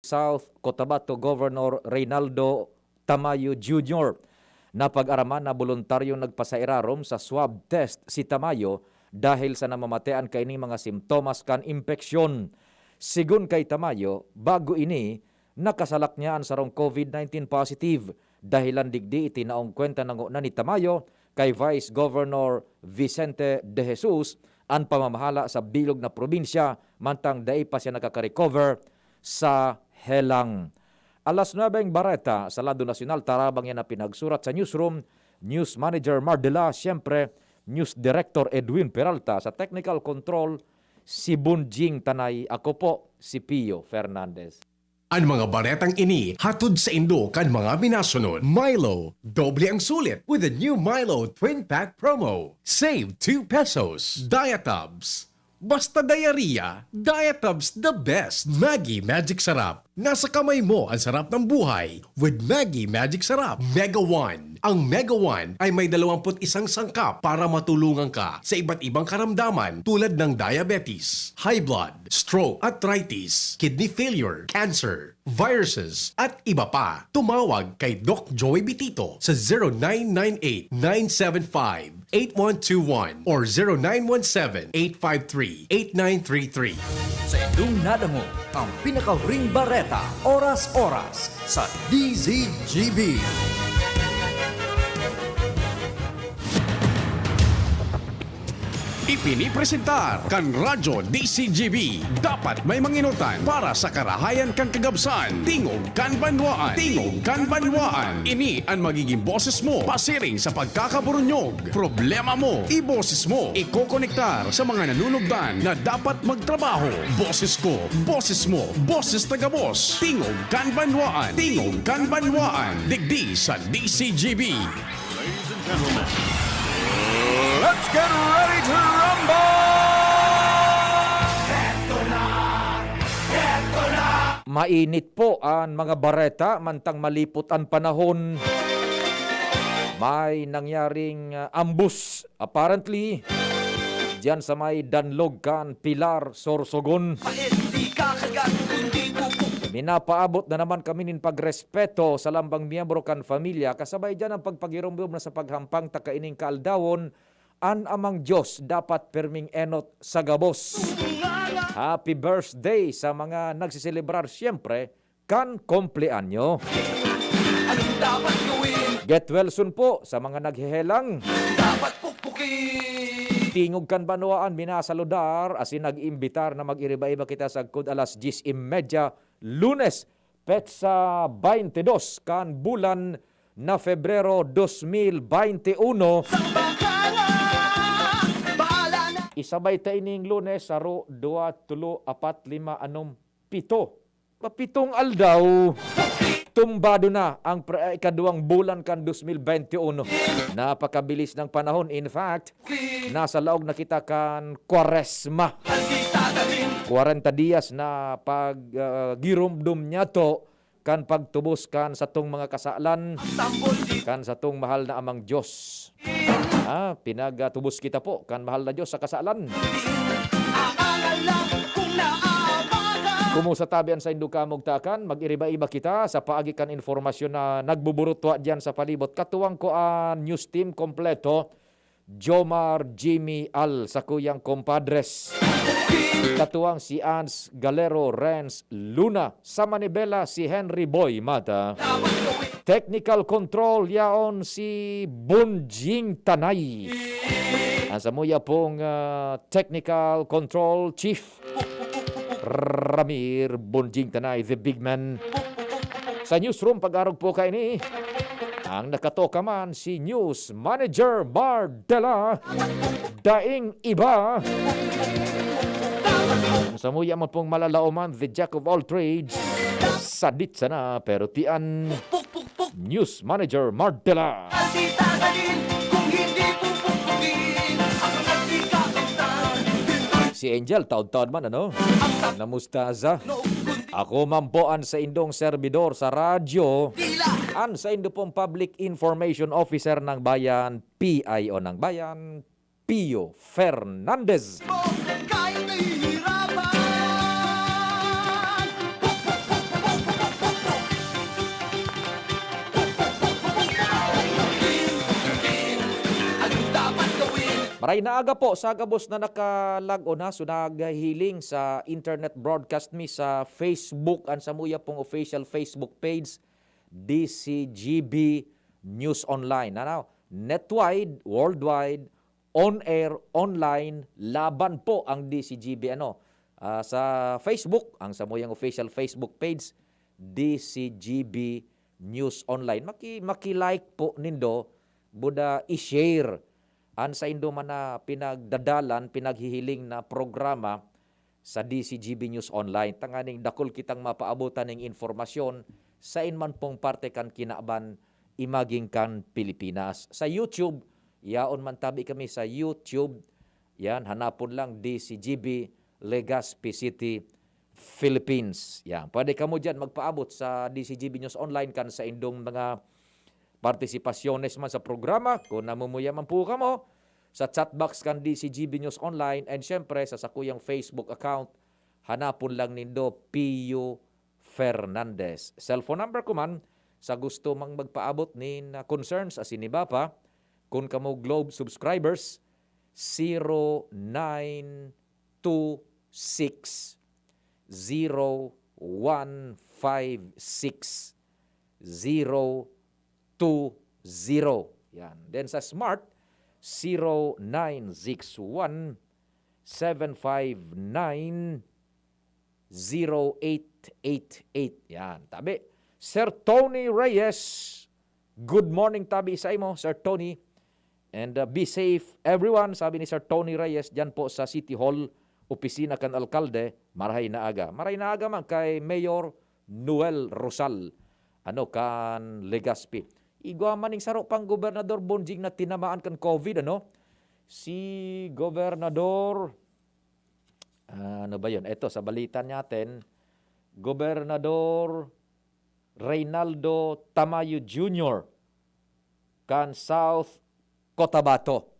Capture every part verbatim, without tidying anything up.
South Cotabato Governor Reynaldo Tamayo Junior. Napag-araman na boluntaryong nagpasairarom sa swab test si Tamayo dahil sa namamatean kaining mga simptomas kan impeksyon. Sigon kay Tamayo, bago ini, nakasalak niya an sarong COVID nineteen positive. Dahilan digdi, itinaong kwenta na ngona ni Tamayo kay Vice Governor Vicente De Jesus an pamamahala sa bilog na probinsya, mantang dai pa siya nakaka-recover sa helang. Alas nuebe ang bareta sa lado nasyonal, tarabang yan na pinagsurat sa newsroom, News Manager Mardela, siyempre, News Director Edwin Peralta, sa Technical Control, si Bunjing Tanay, ako po, si Pio Fernandez. An mga baretang ini hatod saindo kan mga minasunod: Milo, doble ang sulit with the new Milo Twin Pack Promo. Save two pesos. Diatabs. Basta diarrhea, Diatabs the best. Maggi Magic Sarap. Nasa kamay mo ang sarap ng buhay with Maggi Magic Sarap. Mega One. Ang Mega One ay may dalawampu't isang sangkap para matulungan ka sa iba't ibang karamdaman, tulad ng diabetes, high blood, stroke, arthritis, kidney failure, cancer, viruses, at iba pa. Tumawag kay Doc Joey Bitito sa zero nine nine eight, nine seven five, eight one two one or zero nine one seven, eight five three, eight nine three three. Sa indong nadangog ang pinakahuring bareta, oras-oras, sa D Z G B. Ipinipresentar kan Radyo D Z G B. Dapat may mangenotan para sa karahayan kan kagabsan. Tingog kan banwaan. Tingog kan banwaan. Ini an magiging boses mo pasiring sa pagkakaburunyog. Problema mo, iboses mo. Ikokonektar sa mga nanunugdan na dapat magtrabaho. Boses ko, boses mo, boses taga-boss. Tingog kan banwaan. Tingog kan banwaan. Digdi sa D Z G B. Ladies and gentlemen, let's get ready to rumble! Mainit po an mga bareta, mantang malipot an panahon. May nangyaring, ah, ambus, apparently, diyan sa may danlog kan Pilar, Sorsogon. Pait, di kakagat, kundi pupo. Minapaabot na naman kami nin pagrespeto sa lambang miyembro kan pamilya, kasabay diyan ang pagpagiromdom na sa paghampang ta kaining kaaldawon, an Amang Diyos dapat pirming enot sa gabos. Happy birthday sa mga nagseselebrar, siyempre, kan kumpleanyo. Anong dapat gawin? Get well soon po sa mga naghehelang. Dapat pukpukin. Tingog kan banwaan, minasaludar asin nag-iimbitar na mag-iriba-iba kita sagkod alas dyes y media, Lunes, petsa baynte dos kan bulan na Febrero dos mil baynte uno. Samba ka na, bahala na. Isabay ta ining Lunes, saro, duwa, tolo, apat, lima, anom, pito. Mapitong aldaw, tumbado na ang pre-, ikaduwang bulan kan dos mil baynte uno. Napakabilis ng panahon. In fact, nasa laog na kita kan Kwaresma. Kwarenta dias na pag, ah, giromdom niyato kan pagtubos kan satong mga kasalan, kan satong mahal na Amang Diyos. Ah, pinagtubos kita po kan mahal na Diyos sa kasalan. Kumusta tabi an saindo kamugtakan? Mag-iriba-iba kita sa paagi kan impormasyon na nagbuburutwa diyan sa palibot. Katuwang ko an news team kompleto. Jomar, Jimmy, Al, sakuyang kompadres. Katuwang si Ans Galero, Renz Luna, sa manibela si Henry Boy Mata. Technical control yaon si Bonjing Tanay. Ang samuya pong, ah, technical control chief, Ramir Bonjing Tanay, the big man. Sa newsroom, pag-arog po kaini, ang nakatoka man si News Manager Mardela, daing iba. Samuya man pong malalaoman, the jack of all trades, sadit sana, pero tiyan. News Manager Mardela. Aldi Taganin, kung hindi pupukpukin, ang nagkikakanta. Si Angel, taon-taon man, ano? Namusta sa? Ako man po an saindong serbidor sa radyo, an saindo pong Public Information Officer ng Bayan, P I O ng Bayan, Pio Fernandez. Kahit nahihirapan. Tainaaga po sa gabos na nakalag-on, ha, so naghihiling sa internet broadcast mi sa Facebook, an samuya pong official Facebook page, D C G B News Online. Ano? Netwide, worldwide, on air, online, laban po ang D C G B, ano, ah, sa Facebook, ang samuyang official Facebook page, D C G B News Online. Maki-, maki-like po nindo, buda i-share an saindo man na pinagdadalan, pinaghihiling na programa sa D C G B News Online, tanganing dakul kitang mapaabotan ning impormasyon sa inman pong parte kan kinaban, imaging kan Pilipinas. Sa YouTube, yaon man tabi kami sa YouTube. Yan, hanapon lang D C G B Legazpi City, Philippines. Yan, pwede kamo diyan magpaabot sa D C G B News Online kan saindong mga partisipasyones man sa programa. Kung namumuya man po kamo, sa chat box kan D C G B News Online, and syempre sa sakuyang Facebook account, hanapon lang nindo Pio Fernandez. Cellphone number ko man, sa gusto mang magpaabot nin, ah, concerns asin iba pa, kun kamo Globe subscribers, zero nine two six, zero one five six, zero two zero. Yan. Then sa Smart, zero nine six one, seven five nine, zero eight eight eight. Yan. Tabi, Sir Tony Reyes, good morning tabi sa imo, Sir Tony. And, uh, be safe, everyone, sabi ni Sir Tony Reyes, diyan po sa City Hall, opisina kan alkalde, marahay na aga. Marahay na aga man kay Mayor Noel Rosal, ano, kan Legazpi. Igwa man ning saro pang gobernador, Bonjing, na tinamaan kan COVID, ano? Si Gobernador, ah, ano ba yun? Eto, sa balita natin, Gobernador Reynaldo Tamayo Junior kan South Cotabato.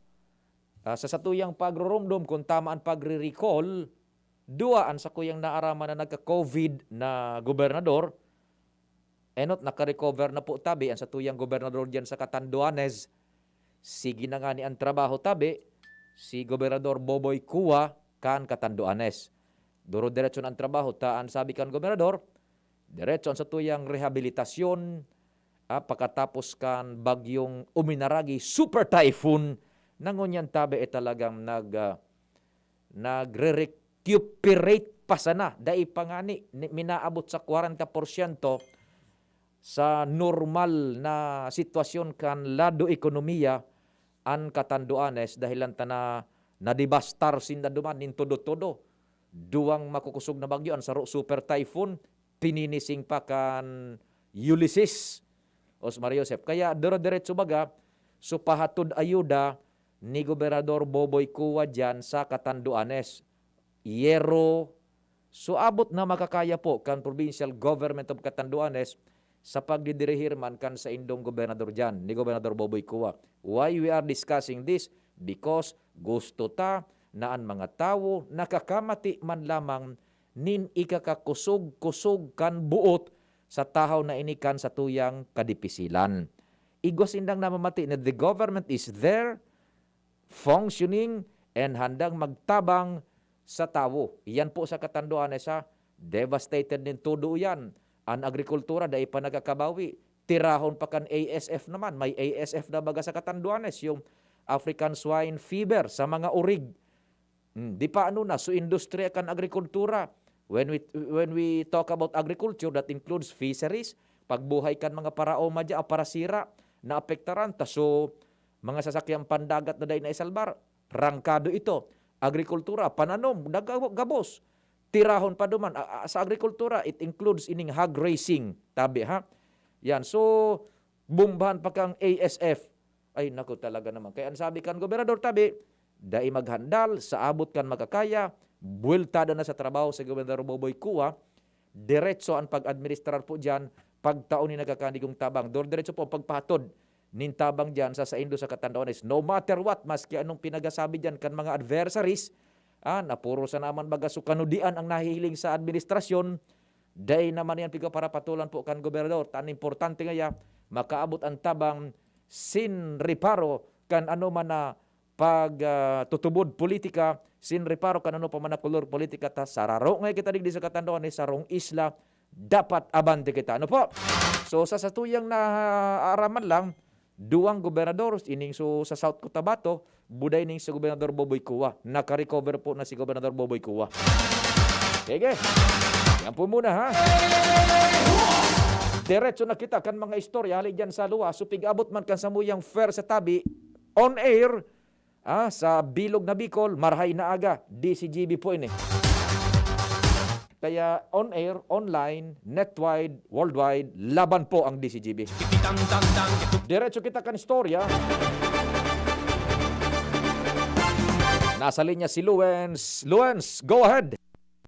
Ah, sa satuyang pagrurumdom, kung tama an pagre-recall, duwa an sakuyang naaraman na nagka-COVID na gobernador. Enot, naka-recover na po tabi an satuyang gobernador diyan sa Catanduanes. Sige na ngani an trabaho tabi, si Gobernador Boboy Cua kan Catanduanes. Duro-diretso na an trabaho, ta an sabi kan gobernador, diretso an satuyang rehabilitasyon, ah, pakatapos kan bagyong Uminaragi, super typhoon, na ngunyan tabi, eh, talagang nag, ah, nagre-recuperate pa sana. Dai pa ngani ni-, minaabot sa kwarenta porsyento sa normal na sitwasyon kan lado ekonomiya an Catanduanes, dahelan ta na nadebastar sinda duman nin todo-todo. Duwang makukosog na bagyo, an saro super typhoon, pininising pa kan Ulysses Osmar Joseph. Kaya dire-diretso baga, so pahatod ayuda ni Gobernador Boboy Cua diyan sa Catanduanes. Yero. So, abot na makakaya po kan Provincial Government of Catanduanes sa pagdidirihir man kan saindong gobernador diyan, ni Gobernador Boboy Cua. Why we are discussing this? Because gusto ta na an mga tawo nakakamati man lamang nin ikakakusog-kusog kan buot sa tahaw na ini kan satuyang kadipisilan. Igwa sindang namamati na the government is there, functioning, and handang magtabang sa tawo. Iyan po sa Catanduanes, ha, devastated nin todo iyan. An agrikultura dai pa nakakabawi. Tirahon pa kan A S F naman. May A S F na baga sa Catanduanes, yung African Swine Fever sa mga urig. Hmm, di pa ano na, so industriya kan agrikultura. When we, when we talk about agriculture, that includes fisheries, pagbuhay kan mga paraoma dyan, parasira, naapektaran ta. So, mga sasakyang pandagat na dai naisalbar, rangkado ito. Agrikultura, pananom, nagabo-, gabos. Tirahon pa duman. A-, a-, sa agrikultura, it includes ining hog raising, tabi, ha? Yan. So, bombahan pa kang A S F. Ay, naku, talaga naman. Kaya ang sabi kan gobernador, tabi, dai maghandal, sa abot kan makakaya, buweltada na sa trabaho si Gobernador Boboy Cua, diretso an pag-administrar po diyan, pagtao ni nagkakanigong tabang. Dor-, diretso po ang pagpahatod nin tabang diyan sa saindo sa Catanduanes. No matter what, maski anong pinagasabi diyan kan mga adversaries, ah, na puro sa naman baga sukanudian ang nahihiling sa administrasyon, dai naman yan pigpaparapatolan po kan gobernador. Tan importante ngaya, makaabot ang tabang sin reparo kan anoman na pag, ah, tutubod politika, sin reparo kan ano pa man na kolor politika ta, sararo ngay kita digdi sa katanduan ni sarong isla, dapat abante kita. Ano po? So, sa satuyang naaaraman lang, duwang gobernador, ining so sa South Cotabato, buday ning si Gobernador Boboy Cua. Naka-recover po na si Gobernador Boboy Cua. Sige. Yan po muna, ha? Diretso na kita kan mga istorya hali dyan sa luwa. So, pig-abot man kan samuyang fair sa tabi, on air, ah, sa Bilog na Bicol, marahay na aga, D C G B po ini. Kaya on air, online, netwide, worldwide, laban po ang D C G B. Diretso kita kan istorya. Nasa linya si Luens. Luens, go ahead!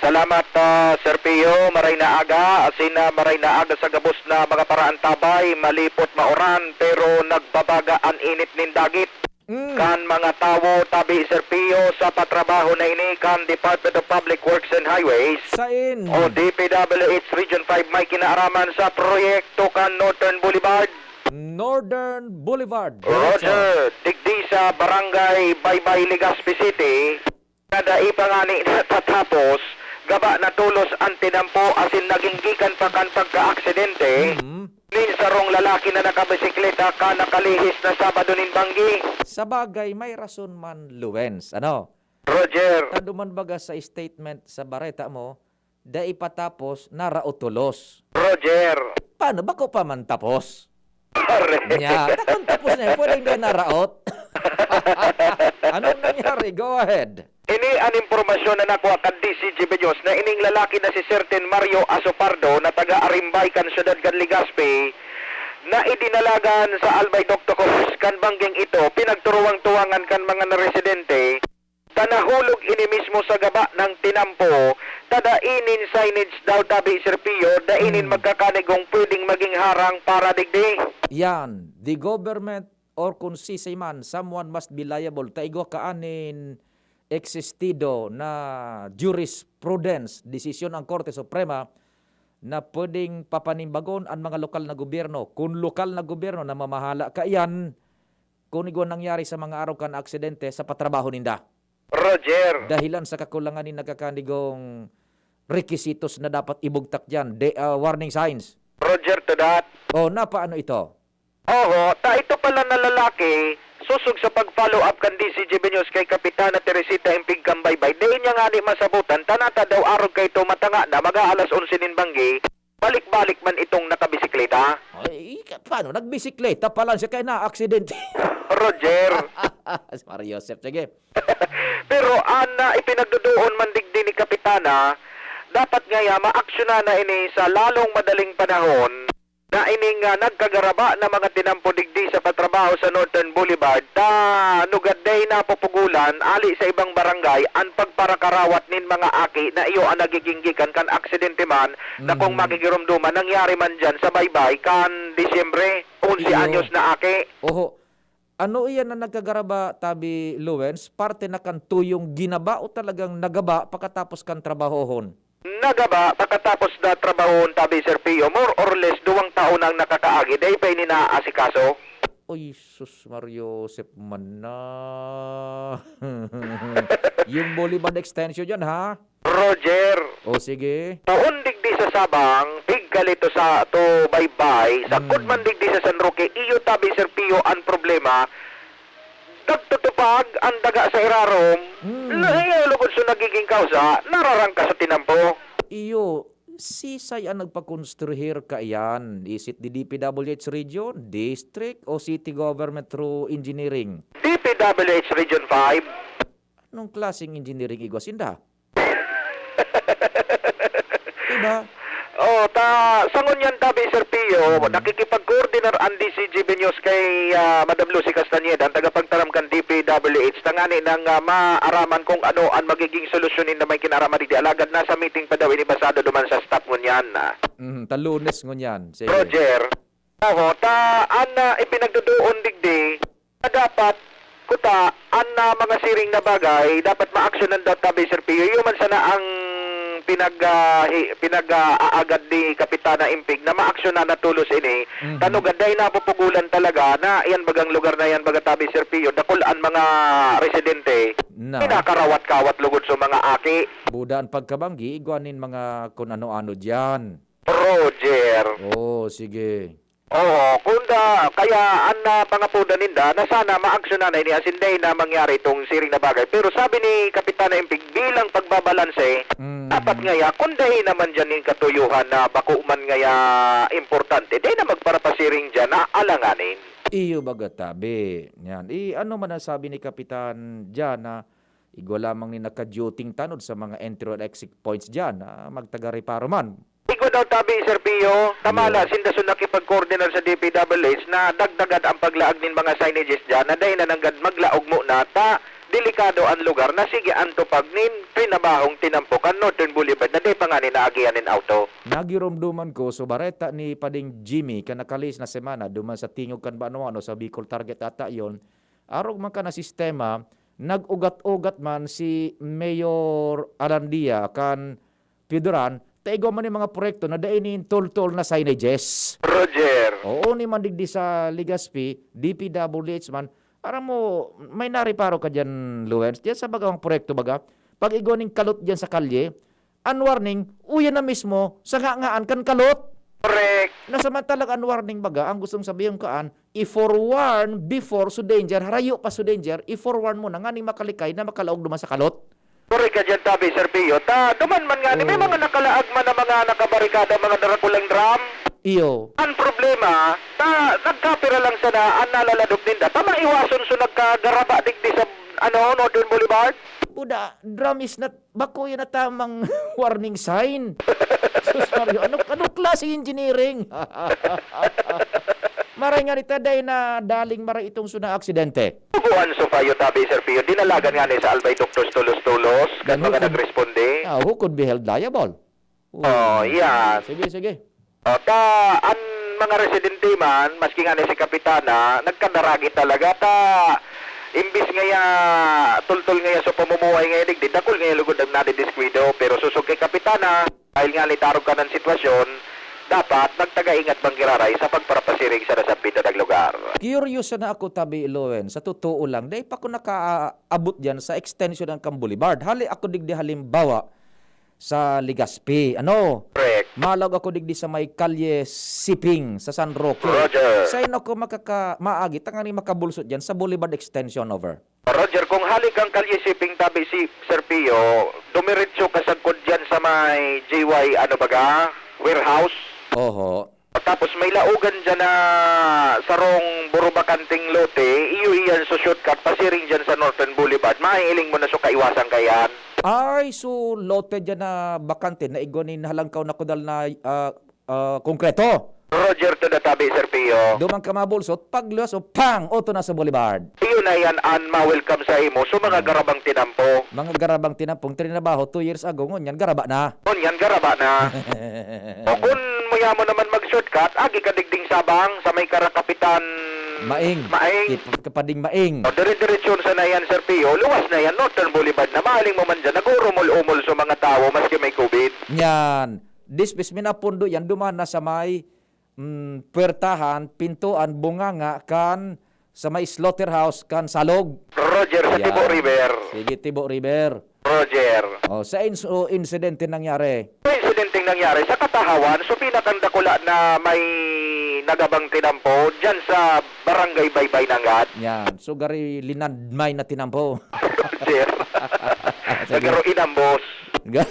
Salamat, ah, Sir Pio. Maray na aga, asin, ah, maray na aga sa gabos na mga paraantabay. Malipot, mauran, pero nagbabaga an init nin dagit. Mm. Kan mga tawo tabi, Sir Pio, sa patrabaho na ini kan Department of Public Works and Highways Sain? o D P W H Region five may kinaaraman sa proyekto kan Northern Boulevard. Northern Boulevard. Diretso. Roger, digdi sa Barangay Baybay, Legazpi City, na dai pa ngani natatapos, gaba na tolos an tinampo asin naging gikan pa kan pagkaaksidente Mm. nin sarong lalaki na nakabisikleta kan nakalihis na Sabado nin banggi. Sabagay, may rason man, Luens. Ano? Roger. Tado man baga sa statement sa bareta mo, dai pa tapos, naraot tolos. Roger. Paano? Bako pa man tapos? Pare. Nya, takon tapos na yun, pwedeng di naraot. Anong nangyari? Go ahead. Ini an impormasyon na nakuha kan D C G B News na ining lalaki na si Certain Mario Asopardo na taga Arimbay kan siyudad kan Legazpi, na idinalagan sa Albay Doctocos kan bangging ito, pinagturuwang-tuwangan kan mga residente, ta nahulog ini mismo sa gaba ng tinampo, ta dai nin signage daw tabi, Sir Pio, dai nin Hmm. magkakanigong pwedeng maging harang para digdi. Yan, the government or kung sisay man, someone must be liable. Ta igwa kaan nin existido na jurisprudence, desisyon ang Korte Suprema na pwedeng papanimbagon an mga lokal na gobyerno. Kung lokal na gobyerno na mamahala kaiyan, kung igwa nangyari sa mga araw kan aksidente sa patrabaho ninda. Roger. Dahilan sa kakulangan nin nagkakanigong requisitos na dapat ibugtak diyan. De, ah, warning signs. Roger to that. Oh, na paano ito? Oho, ta ito pala na lalaki, sosog sa pag-follow up kan D C G B News kay Kapitana Teresita Impig Kambaybay, dai niya ngani masabutan, ta nata daw arog kay ito matanga na, mag-aalas onse nin banggi, balik-balik man itong nakabisikleta. Ay, ka-, paano? Nagbisikleta pa lang siya kaya na-aksidente. Roger. Mario Joseph, sige. Pero an, ah, ipinagduduon man digdi ni Kapitana, dapat ngaya maaksyonan na ini sa lalong madaling panahon. Na ining, ah, nagkagaraba na mga tinampo digdi sa patrabaho sa Northern Boulevard, ta nugad dai napupugulan ali sa ibang barangay an pagparakarawat nin mga aki na iyo an nagiging gikan kan aksidente man na kung Mm. makikirumduman, nangyari man diyan sa baybay kan Disyembre, onse Iyo. anyos na aki. Oho. Ano iyan na nagkagaraba, tabi, Luwens? Parte na kan tuyong ginaba o talagang nagaba pakatapos kan trabahohon? Nagaba pakatapos na trabahon, tabi, Sir Pio, more or less duwang taon na ang nakakaagi, dai pa ini naaasikaso. Uy, sus, Mario Joseph man na. Yung Boulevard Extension yan, ha? Roger. O, sige. Poon digdi sa Sabang, pigkalito sa to baybay, sa Hmm. kudman digdi sa San Roque, iyo, tabi, Sir Pio, ang problema. Nagtutupag ang daga sa irarom, Hmm. layo lugod sa nagiging kausa, nararangka sa tinampo. Iyo, sisay ang nagpakonstruhir kaiyan? Is it the D P W H region, district, o city government through engineering? D P W H Region five. Anong klaseng engineering igwa sinda? Diba? Oh, ta, sa ngunyan tabi, Sir Pio, Hmm. nakikipag-coordinar ang D C G B News kay, ah, Madam Lucy Castañeda, ang tagapagtaram kan D P W H, tangani nang, ah, maaraman kung ano ang magiging solusyon na may kinaraman digdi. Alagad nasa meeting pa daw ini basado duman sa staff ngunyan, ah. Mhm, ta Lunes ngunyan. Sige. Roger. Oho, ta an, ah, ipinagduduon digdi na dapat kuta An, ah, mga siring na bagay, dapat maaksyonan daw tabi, Sir Pio. Iyo man sana ang pinag, ah, hi-, pinag, ah, aagad ni Kapitana Impig na maaksyonan na tolos ini. Mhm. Tano gaday napupugulan talaga na yan bagang lugar na yan, baga tabi, Sir Pio, dakul an mga residente. Na. Kinakarawat-kawat lugod sa mga aki. Buda an pagkabanggi, igwa nin mga kun ano-ano diyan. Roger. Oo, sige. Oo, kunda, kaya an, ah, pangapodan ninda na sana maaksyonan na ini asin dai na mangyari itong siring na bagay. Pero sabi ni Kapitana Impig, bilang pagbabalanse, Mm. dapat ngaya, kung dai naman dyan yung katuyohan na bako man ngaya importante, dai na magparapasiring dyan na alanganin. Iyo baga tabi. Yan. I, ano man ang sabi ni Kapitan dyan na igwa lamang ni nakaduting tanod sa mga entry or exit points dyan na magtaga-reparo man? Igwa daw tabi, Sir Pio, tamala, Yo. sinda so nakipag-coordinar sa D P W H na dagdagan ang paglaag nin mga signages dyan na dai na nanggad maglaog mo na ta delikado an lugar na sige an tupag nin trinabahong tinampo kan Northern Boulevard na dai pa ngani naagihan nin auto. Nagiromdoman ko so bareta ni Pading Jimmy kan nakalihis na semana duman sa tingog kan banwano sa Bicol Target ata yon. Arog man kan na sistema, nag-ugat-ugat man si Mayor Alandia kan Pio Duran, ta igwa man nin mga proyekto na dai nin toltol na signages. Roger. Oo, ni man digdi sa Legazpi, D P W H man, aram mo, may nareparo ka diyan, Lawrence? Diyan sa bagawang proyekto baga, pag igwa nin kalot diyan sa kalye, an warning, uya na mismo sa ngangaan kan kalot. Correct. Na samantalang an warning baga, ang gustong sabihon kaan, i-forewarn before so danger, harayo pa so danger, i-forewarn mo na nganing makalikay na makalaog duman sa kalot. Correct ka dyan, tabi, Sir Pio. Ta, duman man nga, may Oo. mga nakalaag man na mga nakabarikada, mga darakulang drum. Iyo. Ang problema, ta, nagkapira lang sana ang nalaladok ninda. Ta, maiwason so nagkagaraba digdi sa, ano, Northern Boulevard. Buda, drum is not, bako yan na tamang warning sign. Sus Mario, ano, anong klase engineering? Maray nga ni ta, dai na daling maray itong suna aksidente. Bubuan so payo tabi, Sir Pio. Dinalagan nga ni sa Albay Doctors Tulos-Tulos, kan Then who mga could, nagresponde. Ah, who could be held liable? Oh, yan. Sige, sige. Oh, ta, an mga residente man, maski nga ni si Kapitana, nagkadaragi talaga. Ta, imbis ngaya, tultol ngaya sa pamumuhay ngaya digdi, dakul ngaya lugod ang nadidiskuido. Pero susog kay Kapitana, dahil nga litarog ka ng sitwasyon, dapat nagtaga-ingat man giraray sa pagparapasiring sa nasabit na lugar. Curious na ako, tabi, Lowen. Sa totoo lang, dai pa ko nakaabot diyan sa extension ng Cam Boulevard. Hali ako digdi halimbawa sa Legazpi. Ano? Correct. Malaog ako digdi sa may Kalye Siping sa San Roque. Roger. Sain ako makaka-, maagi tangani makabulso diyan sa Boulevard extension over? Roger, kung hali kang Kalye Siping, tabi si Sir Pio, dumiretso ka sagkod diyan sa may J Y, ano baga, warehouse. Oho. Tapos may laogan diyan na sarong buro-bakanting lote, iyo iyan so shortcut, pasiring diyan sa Northern Boulevard. Mahihiling mo na so kaiwasan ka yan. Ay, so lote diyan na bakante, na igwa nin halangkaw na kudal na, ah, ah, konkreto. Roger to the tabi, Sir Pio. Duman ka mabulsot, pagluwas o pang, oto na sa Boulevard. Iyo na yan an ma-welcome sa imo. So, mga Hmm. garabang tinampo. Mga garabang tinampong trinabaho two years ago, ngunyan garaba na. Ngunyan garaba na. O kun muya mo naman mag-shortcut, agi ka digding Sabang sa may karakapitan Maing. Maing. Kip-, kapading Maing. O, dire-diretsyon sa na yan, Sir Pio. Luwas na yan, Northern Boulevard na. Maling mo man dyan, nag-uurumol-umol sa mga tawo, maski may covid. Yan. Dispis minapundo yan, duman na sa may, mm, puwertahan, pintuan, bunganga, kan, sa may slaughterhouse, kan Salog. Roger, sa Yan. Tibo River. Sige, Tibo River. Roger. Oh, sa ins-, o, insidente nangyari? Sa insidenteng nangyari, sa Katahawan, so pinakang dakula na may nagabang tinampo, dyan sa Barangay Baybay Nanggad. Yan. So, gari linandmay na tinampo. Roger. Sige. Nagaro inambos. Ga-,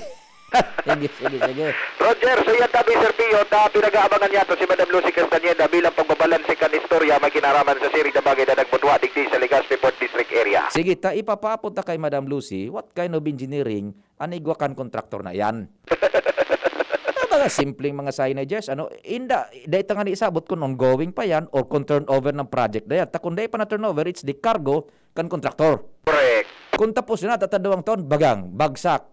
sige, sige, sige. Roger, so yan tabi, Sir Pio, ta pinag-aabangan niya to si Madam Lucy Castañeda bilang pagbabalanse kan istorya may kinaraman sa siri na bagay na nagbutwa digdi sa Legazpi Port District area. Sige, ta ipapaapot ta kay Madam Lucy, what kind of engineering an igwa kan kontraktor na iyan? Mga simpleng mga signages, ano, inda, dai ta ngani isabot kung ongoing pa yan or kung turnover ng project na yan. Ta kung dai pa na turnover, it's the cargo kan kontraktor. Correct. Kung tapos na, tatadawang taon, bagang, bagsak.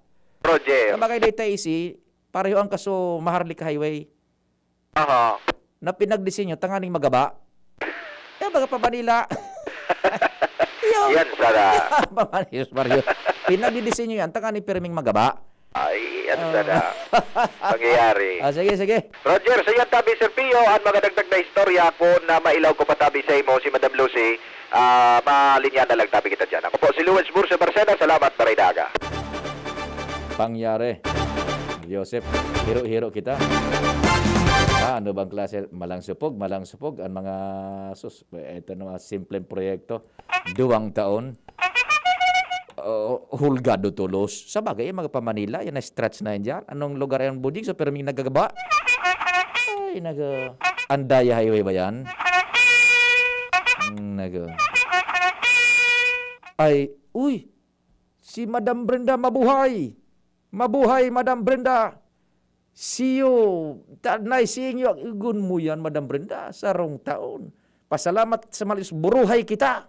Roger. Sa bagay, dai ta isi, pareho ang kaso Maharlika Highway. Aha. Na pinagdisenyo tanganing magaba. Eh, baga pa Manila. Yan sana. Pamanis, Mario. Pinagdidisenyo yan, taka ni pirming magaba. Ay, yan sana. Pangyayari. Ah, sige, sige. Roger, sa iyan tabi, Sir Pio, ang mga dagdag na istorya, kung na mailaw ko pa tabi sa imo, si Madam Lucy, ah, malinya na lang tabi kita dyan. Ako po, si Luis Bursa Barcena. Salamat, Maray Daga. Pangyari. Joseph, hiro-hiro kita. Ah, ano bang klase? Malang supog, malang supog. Ang mga, sus, ito na mga simpleng proyekto. Duwang taon. Oh, hulgado tulos. Sa bagay, yung mga pa-Manila, yan na stretch na yan dyan. Anong lugar yung buding? So, pero may nagagaba. Ay, naga... Andaya Highway ba yan? Naga... Ay, uy! Si Madam Brenda mabuhay! Mabuhay, Madam Brenda! See you, ta-, nice seeing you. Igun mo yan, Madam Brenda, sarong taon. Pasalamat sa malis, buruhay kita.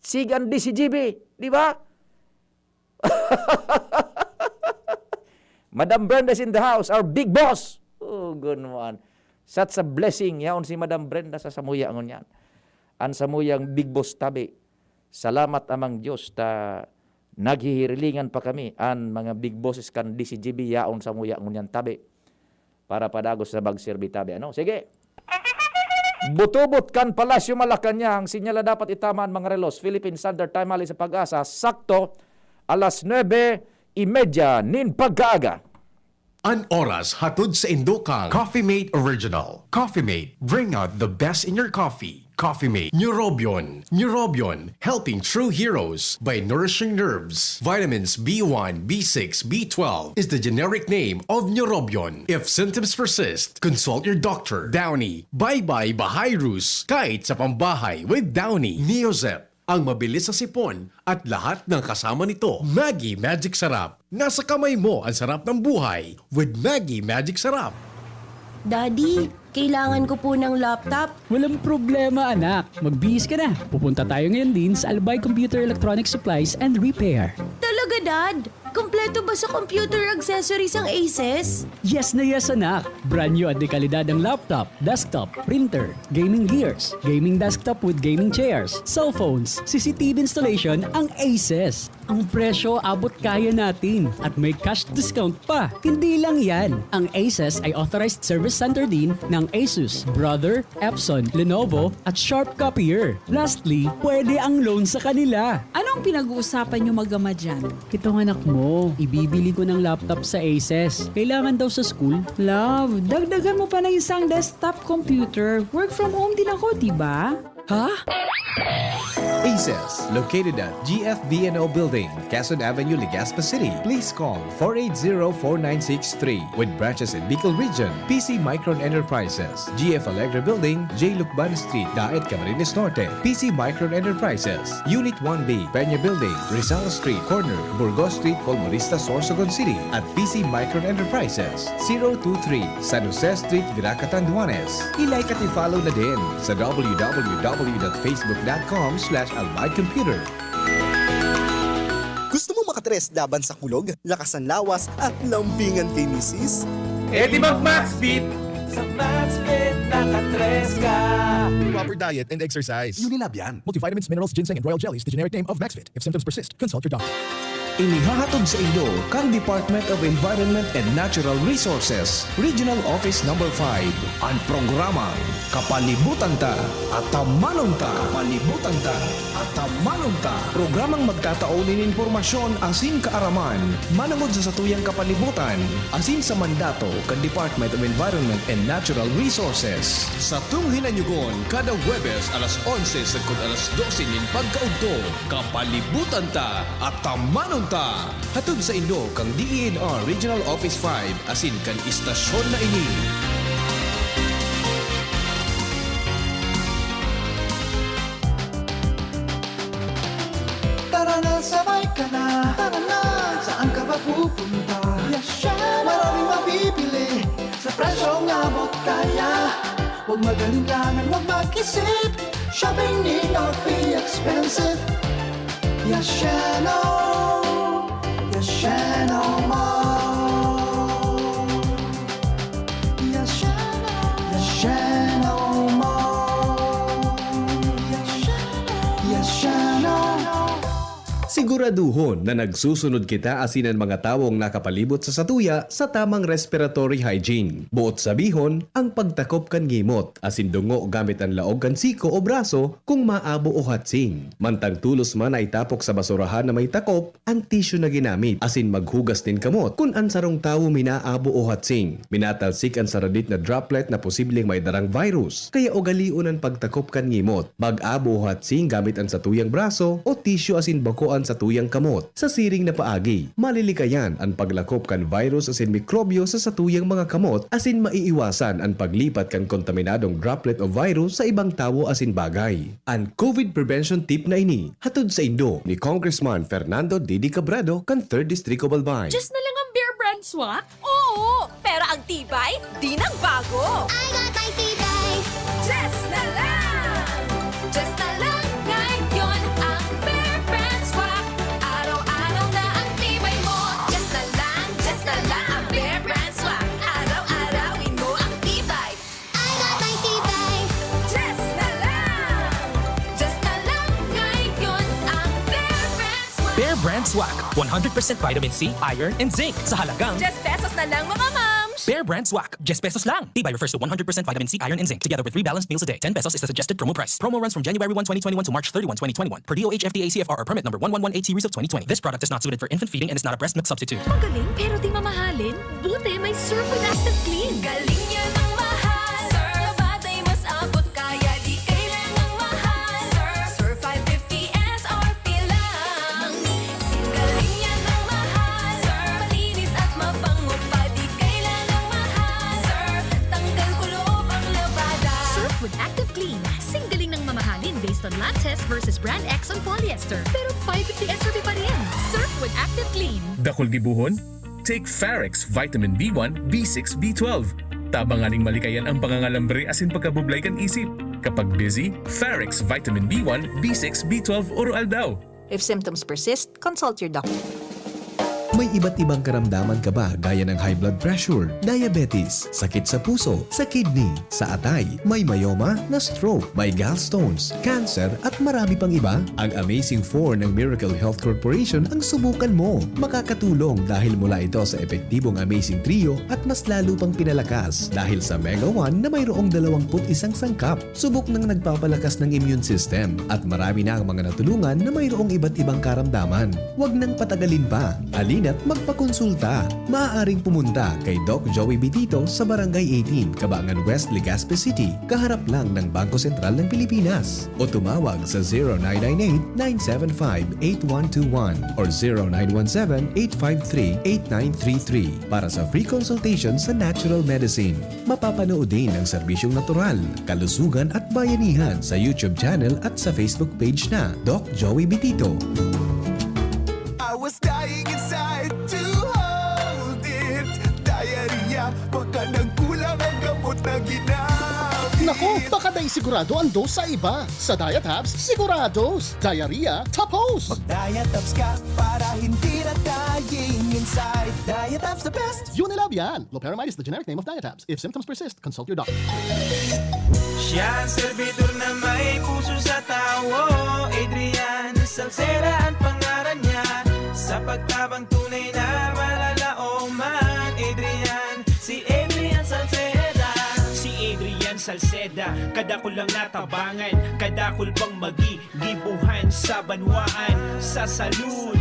Sig ang D C G B, di ba? Madam Brenda is in the house, our big boss. Oh, gunman. Such a blessing. Yaon si Madam Brenda sa samuya ngunyan. An samuyang big boss tabi. Salamat, Amang Diyos, ta naghihirilingan pa kami. An mga big bosses kan D C G B yaon samuya ngunyan tabi. Para padagos na magserbi tabi. Ano? Sige. Butubot kan Palasyo Malacañang, sinyal na dapat itama an mga relos. Philippine Standard Time, hali sa Pag-asa, sakto alas nuebe y media nin pagkaaga. An oras hatod sa indo kan Coffee Mate Original. Coffee Mate, bring out the best in your coffee. Coffee Mate. Neurobion. Neurobion, helping true heroes by nourishing nerves. Vitamins B one, B six, B twelve is the generic name of Neurobion. If symptoms persist, consult your doctor. Downy. Bye-bye bahay rus. Kahit sa pambahay with Downy. Neozep. Ang mabilis sa sipon at lahat ng kasama nito. Maggi Magic Sarap. Nasa kamay mo ang sarap ng buhay with Maggi Magic Sarap. Daddy, kailangan ko po ng laptop. Walang problema, anak. Magbihis ka na. Pupunta tayo ngayon din sa Albay Computer Electronic Supplies and Repair. Talaga, Dad? Kompleto ba sa computer accessories ang Aces? Yes na yes, anak. Brand new at de kalidad ang laptop, desktop, printer, gaming gears, gaming desktop with gaming chairs, cellphones, C C T V installation ang Aces. Ang presyo abot kaya natin at may cash discount pa. Hindi lang yan, ang Aces ay authorized service center din ng Asus, Brother, Epson, Lenovo, at Sharp Copier. Lastly, pwede ang loan sa kanila. Anong pinag-uusapan niyo mag-ama dyan? Itong anak mo, ibibili ko ng laptop sa Aces. Kailangan daw sa school. Love, dagdagan mo pa ng isang desktop computer. Work from home din ako, di ba? Ha? Aces, located at G F V N O Building, Quezon Avenue, Legazpi City. Please call four eight zero, four nine six three. With branches in Bicol Region, P C Micron Enterprises, G F Allegra Building, J Lucban Street, Daet, Camarines Norte, P C Micron Enterprises, Unit one B, Peña Building, Rizal Street, corner, Burgos Street, Colmonista, Sorsogon City, at P C Micron Enterprises, zero two three, San Jose Street, Virac, Catanduanes. I-like at i-follow na din sa w w w dot facebook dot com slash albay computer. Gusto mo makatres laban sa kulog, lakas ng lawas, at lambingan kay misis? E di mag-Maxfit! Sa Maxfit, nakatres ka! Proper diet and exercise. Unilab yan. Multivitamins, minerals, ginseng, and royal jellies, the generic name of Maxfit. If symptoms persist, consult your doctor. Inihahatod sa inyo kan Department of Environment and Natural Resources, Regional Office Number five, an programang Kapalibutan Ta, Atamanon Ta. Kapalibutan Ta, Atamanon Ta. Programang magtatao nin impormasyon asin kaaraman manongod sa satuyang kapalibutan asin sa mandato kan Department of Environment and Natural Resources. Satong hinanyugon kada Huwebes alas onse sagkod alas dose nin pagkaudto. Kapalibutan Ta, Atamanon Ta. Hatod sa inyo kan D E N R Regional Office five asin kan istasyon na ini. Tara na, sabay ka na. Tara na, saan ka ba pupunta? Yashano! Maraming mabibili sa presyong abot kaya. Huwag mag-alinlangan, huwag mag-isip. Shopping need not be expensive. Yashano! Yashano Mall! Yashano! Yashano Mall! Yashano! Yashano! Siguraduhon na nagsusunod kita asin an mga tawong nakapalibot sa satuya sa tamang respiratory hygiene. Boot sabihon, ang pagtakop kan ngimot asin dungo gamit an laog kan siko o braso kung maabo o hatsing. Mantang tolos man na itapok sa basurahan na may takop an tisyu na ginamit asin maghugas nin kamot kun an sarong tawo minaabo o hatsing. Minatalsik an saradit na droplet na posibleng may darang virus. Kaya ugalion an pagtakop kan ngimot. Mag-abo o hatsing gamit an satuyang braso o tisyu asin bako an satuyang kamot. Sa siring na paagi, malilikayan an paglakop kan virus asin mikrobyo sa satuyang mga kamot asin maiiwasan an paglipat kan kontaminadong droplet o virus sa ibang tawo asin bagay. An COVID prevention tip na ini, hatod saindo ni Congressman Fernando Didi Cabredo kan Third Distrito Albay. Just na lang ang Bear Brand Swak? Oo! Pero ang tibay, di nagbago! I got my tibay. Just na lang! Just na lang ngayon ang Bear Brand Swak. Araw-araw na ang tibay mo. Just na lang, just na lang ang Bear Brand Swak. Araw-arawin mo ang tibay. I got my tibay. Just na lang! Just na lang ngayon ang Bear Brand Swak. Bear Brand Swak, one hundred percent vitamin C, iron, and zinc sa halagang Just pesos na lang, mga mams! Bear Brand Swak, just pesos lang. Tibay refers to one hundred percent vitamin C, iron, and zinc, together with three balanced meals a day. Ten pesos is the suggested promo price. Promo runs from January one, twenty twenty-one to March thirty-one, twenty twenty-one, per D O H F D A C F R or permit number one one one H C Resolve twenty twenty. This product is not suited for infant feeding and is not a breast milk substitute. Magaling pero di mamahalin? Buti may Surf with Active Clean. Galing yan ang mahal. Surf. Batay mas abot kaya di kailangang mahal. Surf. Surf five fifty S R P lang. Galing yan ang mahal. Surf. Malinis at mabango pa di kailangang mahal. Surf. Tanggal kulob ang labada. Surf with Active Clean. Singgaling ng mamahalin based on lab test versus brand X on polyester. Pero five fifty S R P pa rin. Surf with Active Clean. Dakul gibohon? Take Farex Vitamin B one, B six, B twelve. Tabang nganing malikayan ang pangangalambre asin pagkabublay kan isip. Kapag busy, Farex Vitamin B one, B six, B twelve oro-aldaw. If symptoms persist, consult your doctor. May iba't ibang karamdaman ka ba gaya ng high blood pressure, diabetes, sakit sa puso, sa kidney, sa atay, may myoma, na-stroke, may gallstones, cancer, at marami pang iba? Ang Amazing four ng Miracle Health Corporation ang subukan mo. Makakatulong dahil mula ito sa epektibong Amazing Trio at mas lalo pang pinalakas dahil sa Mega one na mayroong dalawampu't isang sangkap. Subok nang nagpapalakas ng immune system at marami na ang mga natulungan na mayroong iba't ibang karamdaman. Huwag nang patagalin pa. Halina't magpakonsulta. Maaaring pumunta kay Doc Joey Bitito sa Barangay eighteen, Kabangan West, Legazpi City, kaharap lang ng Bangko Sentral ng Pilipinas. O tumawag sa zero nine nine eight, nine seven five, eight one two one or zero nine one seven, eight five three, eight nine three three para sa free consultation sa natural medicine. Mapapanood din ang serbisyong natural, kalusugan at bayanihan sa YouTube channel at sa Facebook page na Doc Joey Bitito. I was dying inside to hold it. Diarrhea, baka nagkulang ang gamot na ginamit. Naku, baka dai sigurado ang dose sa iba. Sa Diatabs, sigurados. Diarrhea, tapos! Diatabs ka para hindi na dying inside. Diatabs the best. Unilab yan! Loperamide is the generic name of Diatabs. If symptoms persist, consult your doctor. Siya ang serbidor na may puso sa tawo. Adrian Salceda ang pangaran niya. Sa pagtabang tunay na malalaoman. Adrian, si Adrian Salceda. Si Adrian Salceda, kadakul lang natabangan. Kadakul pang magi, gibuhan sa banwaan. Sa salud,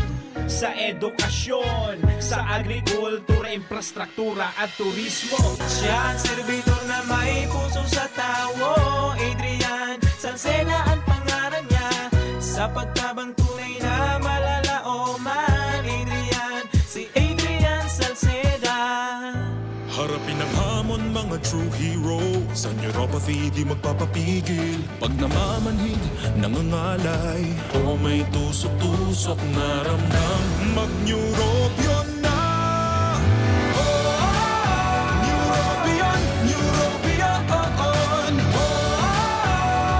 sa edukasyon, sa agrikultura, infrastruktura at turismo. Siya ang serbidor na may puso sa tawo. Adrian Salceda ang pangaran niya. Sa pagtabang tunay na malalaoman. Adrian, si Adrian Salceda. Harapin ang hamon, mga true heroes. Sa neuropathy, di magpapapigil. Pag namamanhid, nangangalay, o may tusok-tusok na ramdam, mag-Neurobion na! Oh, Neurobion, Neurobion, oh, oh.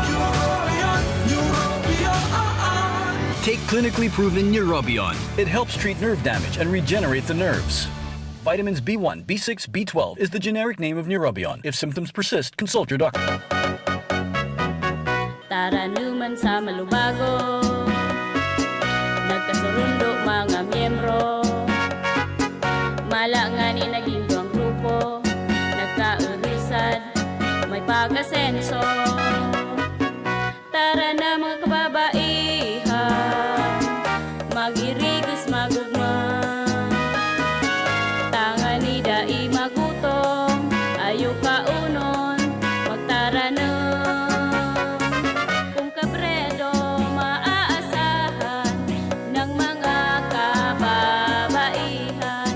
Neurobion, Neurobion, oh, oh. Take clinically proven Neurobion. It helps treat nerve damage and regenerate the nerves. Vitamins B one, B six, B twelve is the generic name of Neurobion. If symptoms persist, consult your doctor. Taranuman sa malubago. Nagkaso Rundo mga miyembro, mala ngani naging duwang grupo, nagkaurisan, may pag-asenso. Tara na mga kababaihan, mag-irigos magugma. Tangani dai magutom, ayo kaunon, magtaranom. Kung kabredo maaasahan ng mga kababaihan,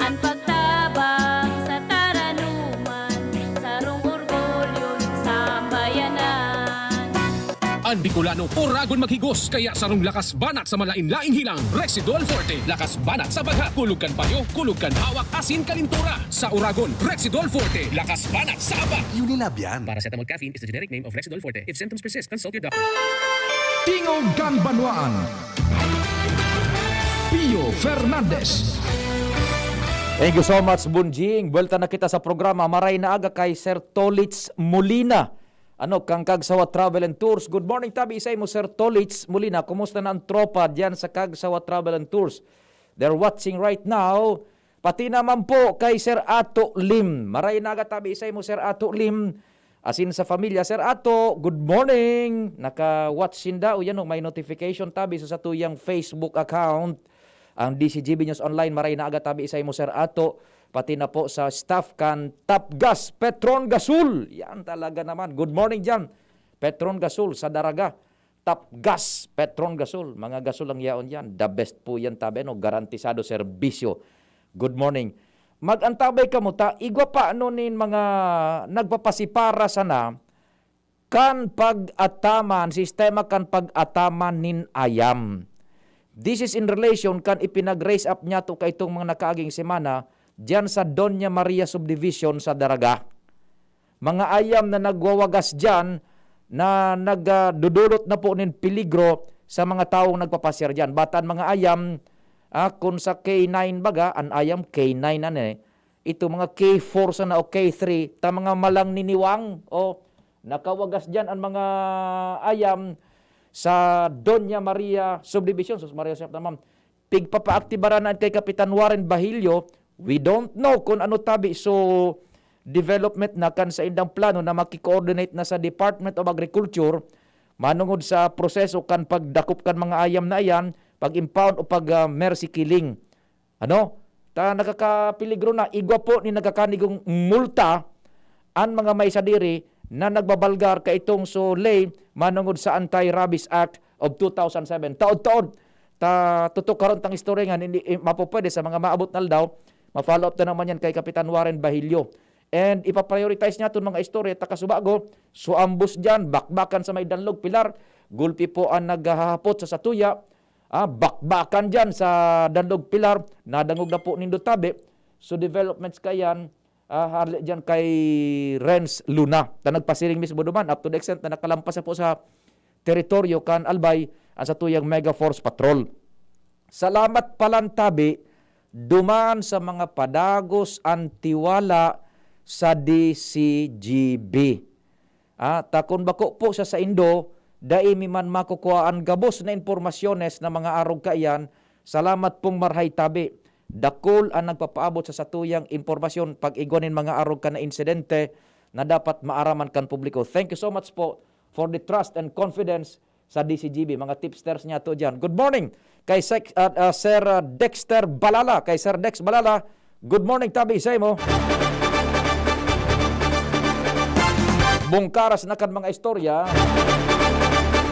an pagtabang sa taranuman, sarong orgulyo nin sambayanan. An Bicolano, oragon maghigos, kaya sarong lakas banat sa malain-laing hilang, Rexidol Forte. Lakas banat sa bagha, kulog kan payo, kulog kan hawak, asin kalintura. Sa oragon, Rexidol Forte. Lakas banat sa abak. Unilab yan. Paracetamol caffeine is the generic name of Rexidol Forte. If symptoms persist, consult your doctor. Tingog kan Banwaan. Pio Fernandez. Thank you so much, Bunjing. Buwelta na kita sa programa. Maray na aga kay Sir Tolits Molina. Ano, kan Kagsawa Travel and Tours. Good morning, tabi sa imo, Sir Tolits Molina. Kumusta na ang tropa diyan sa Kagsawa Travel and Tours? They're watching right now. Pati naman po kay Sir Ato Lim. Maray na aga tabi sa imo, Sir Ato Lim. Asin sa pamilya, Sir Ato, good morning. Naka-watch sinda. O yan, o, may notification tabi sa satuyang Facebook account. Ang D C G B News Online, maray na aga tabi sa imo, Sir Ato. Pati na po sa staff kan Top Gas, Petron Gasol. Yan talaga naman. Good morning dyan. Petron Gasol sa Daraga. Top Gas, Petron Gasol. Mga gasol ang yaon yan. The best po yan, tabi, no? Garantisado serbisyo. Good morning. Mag-antabay kamo ta, igwa pa ano nin mga nagpapasipara sana kan pag-ataman, sistema kan pag-ataman nin ayam. This is in relation kan ipinag-raise up niyato kaitong mga nakaaging semana diyan sa Doña Maria Subdivision sa Daraga. Mga ayam na nagwawagas diyan, na nagdudulot na po nin peligro sa mga tawong nagpapasyar diyan. Bata an mga ayam, ah, kun sa K nine baga, an ayam K nine an, eh. Ito mga K four sana o K three, ta mga malang niniwang, o nakawagas diyan an mga ayam sa Doña Maria Subdivision. Sus Maria Joseph naman. Pigpapaaktibaran na kay Kapitan Warren Bahilio, we don't know kun ano tabi. So, development na kan saindang plano na maki-coordinate na sa Department of Agriculture manungod sa proseso kan pagdakop kan mga ayam na iyan, pag-impound o pag, ah, mercy killing. Ano? Ta nakakapeligro na, igwa po ni nagkakanigong multa an mga may sadiri na nagbabalgar kaitong so ley manungod sa Anti-Rabies Act of two thousand seven. Taod-taod, ta tutukaron tang istorya nga, hindi, eh, mapupwede sa mga maabot na aldaw, ma-follow up na naman yan kay Kapitan Warren Bahilio. And ipaprioritize niya itong mga istorya, ta kasubago, so ambos dyan, bakbakan sa may Danlog Pilar, gulpi po ang naghahapot sa satuya, ah, bakbakan dyan sa Danlog Pilar, nadangog na po nindo tabi. So developments kayan, ah, hali dyan kay Renz Luna. Ta nagpasiring mismo duman, up to the extent na nakalampas na po sa teritoryo kan Albay ang satuyang Mega Force Patrol. Salamat palan tabi, duman sa mga padagos an tiwala sa D C G B. Ah, ta kun bako po sa saindo, dai mi man makukua an gabos na impormasyones na mga arog kaiyan. Salamat pong marhay tabi. Dakul an nagpapaabot sa satuyang impormasyon pag-igwa nin mga arog kan na insidente na dapat maaraman kan publiko. Thank you so much po for the trust and confidence sa D C G B. Mga tipsters niyato diyan. Good morning kay Sec-, ah, ah, Sir, ah, Dexter Balala. Kay Sir Dex Balala, good morning, tabi sa imo. Bungkaras na kan mga istorya.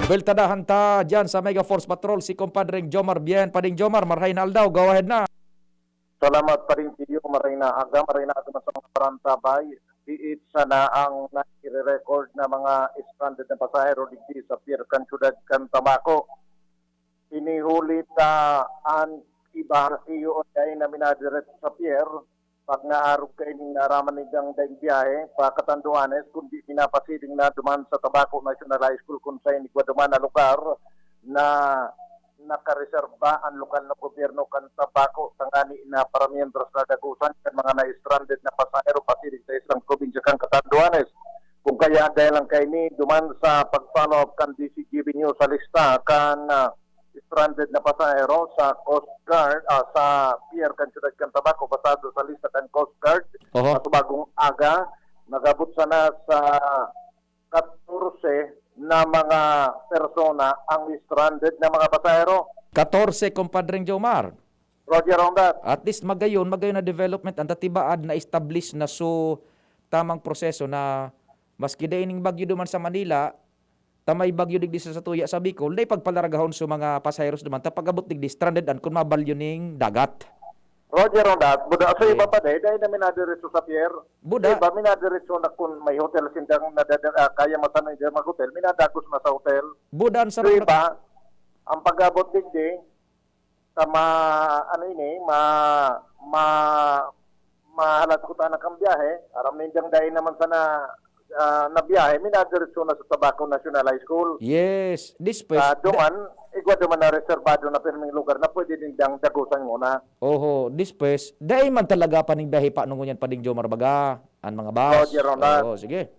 Beltadahan ta diyan sa Mega Force Patrol si Compadreng Jomar Bien. Pading Jomar, marhay na aldaw. Go ahead na. Salamat, Pading Pio. Maray na aga, maray na aga man sa mga parantabay. Diit sana ang nai-record na mga stranded na pasahero digdi sa pier kan siyudad kan Tabaco. Ini huli ta an iba sa iyo dai na minadiretso sa pier, pag naarog kaining naaraman nindang daing biyahe pa Catanduanes, kundi pinapasiring na duman sa Tabaco National High School, kun saen igwa duman na lugar na nakareserba an lokal na gobyerno kan Tabaco tangani na para miyembros na dagusan kan mga na-stranded na pasahero pasiring sa isang probinsya kan Catanduanes. Kung kaya, dahil lang kaini, duman sa pag-follow up kan D C G B News sa lista kan, ah, stranded na pasahero sa Coast Guard, ah, sa pier kan siyudad kan Tabaco, basado sa lista kan Coast Guard. Oho. Sa subagong aga, nagabot sana sa katorse na mga persona ang stranded na mga pasahero. Katorse, Compadreng Jomar. Roger on that. At least magayon, magayon na development, ang tatibaad na establish na, so tamang proseso na maski dai ning bagyo duman sa Manila, ta may bagyo digdi sa satuya sa Bicol, dai pagpalaragahon sa mga pasaheros duman, ta pag-abot digdi, stranded an kun mabalyo ning dagat. Roger on that. Buda, sa Okay. iba pa, dai, dai na minadiretso sa pier. Buda. Sa iba, minadiretso na kun may hotel sindang nadada-, ah, kaya masanay dyan mag-hotel, minadagos na sa hotel. Buda, ang Sa sarap na iba, ang pag-abot digdi, sa ma-, ano ini, ma-, ma-, mahalat ko ta na kang biyahe, aram nindang dai naman sana, ah, na biyahe, minadiretso na sa Tabaco National High School. Yes, this place, Ah, da- duman, igwa duman na reserbado na pirming lugar na pwede din dang dagusan muna. Oho, this place, dai man talaga pa ning biyahe pa nung ngunyan pa ding Jomar baga, an mga bus. Roger on that. Oo, sige.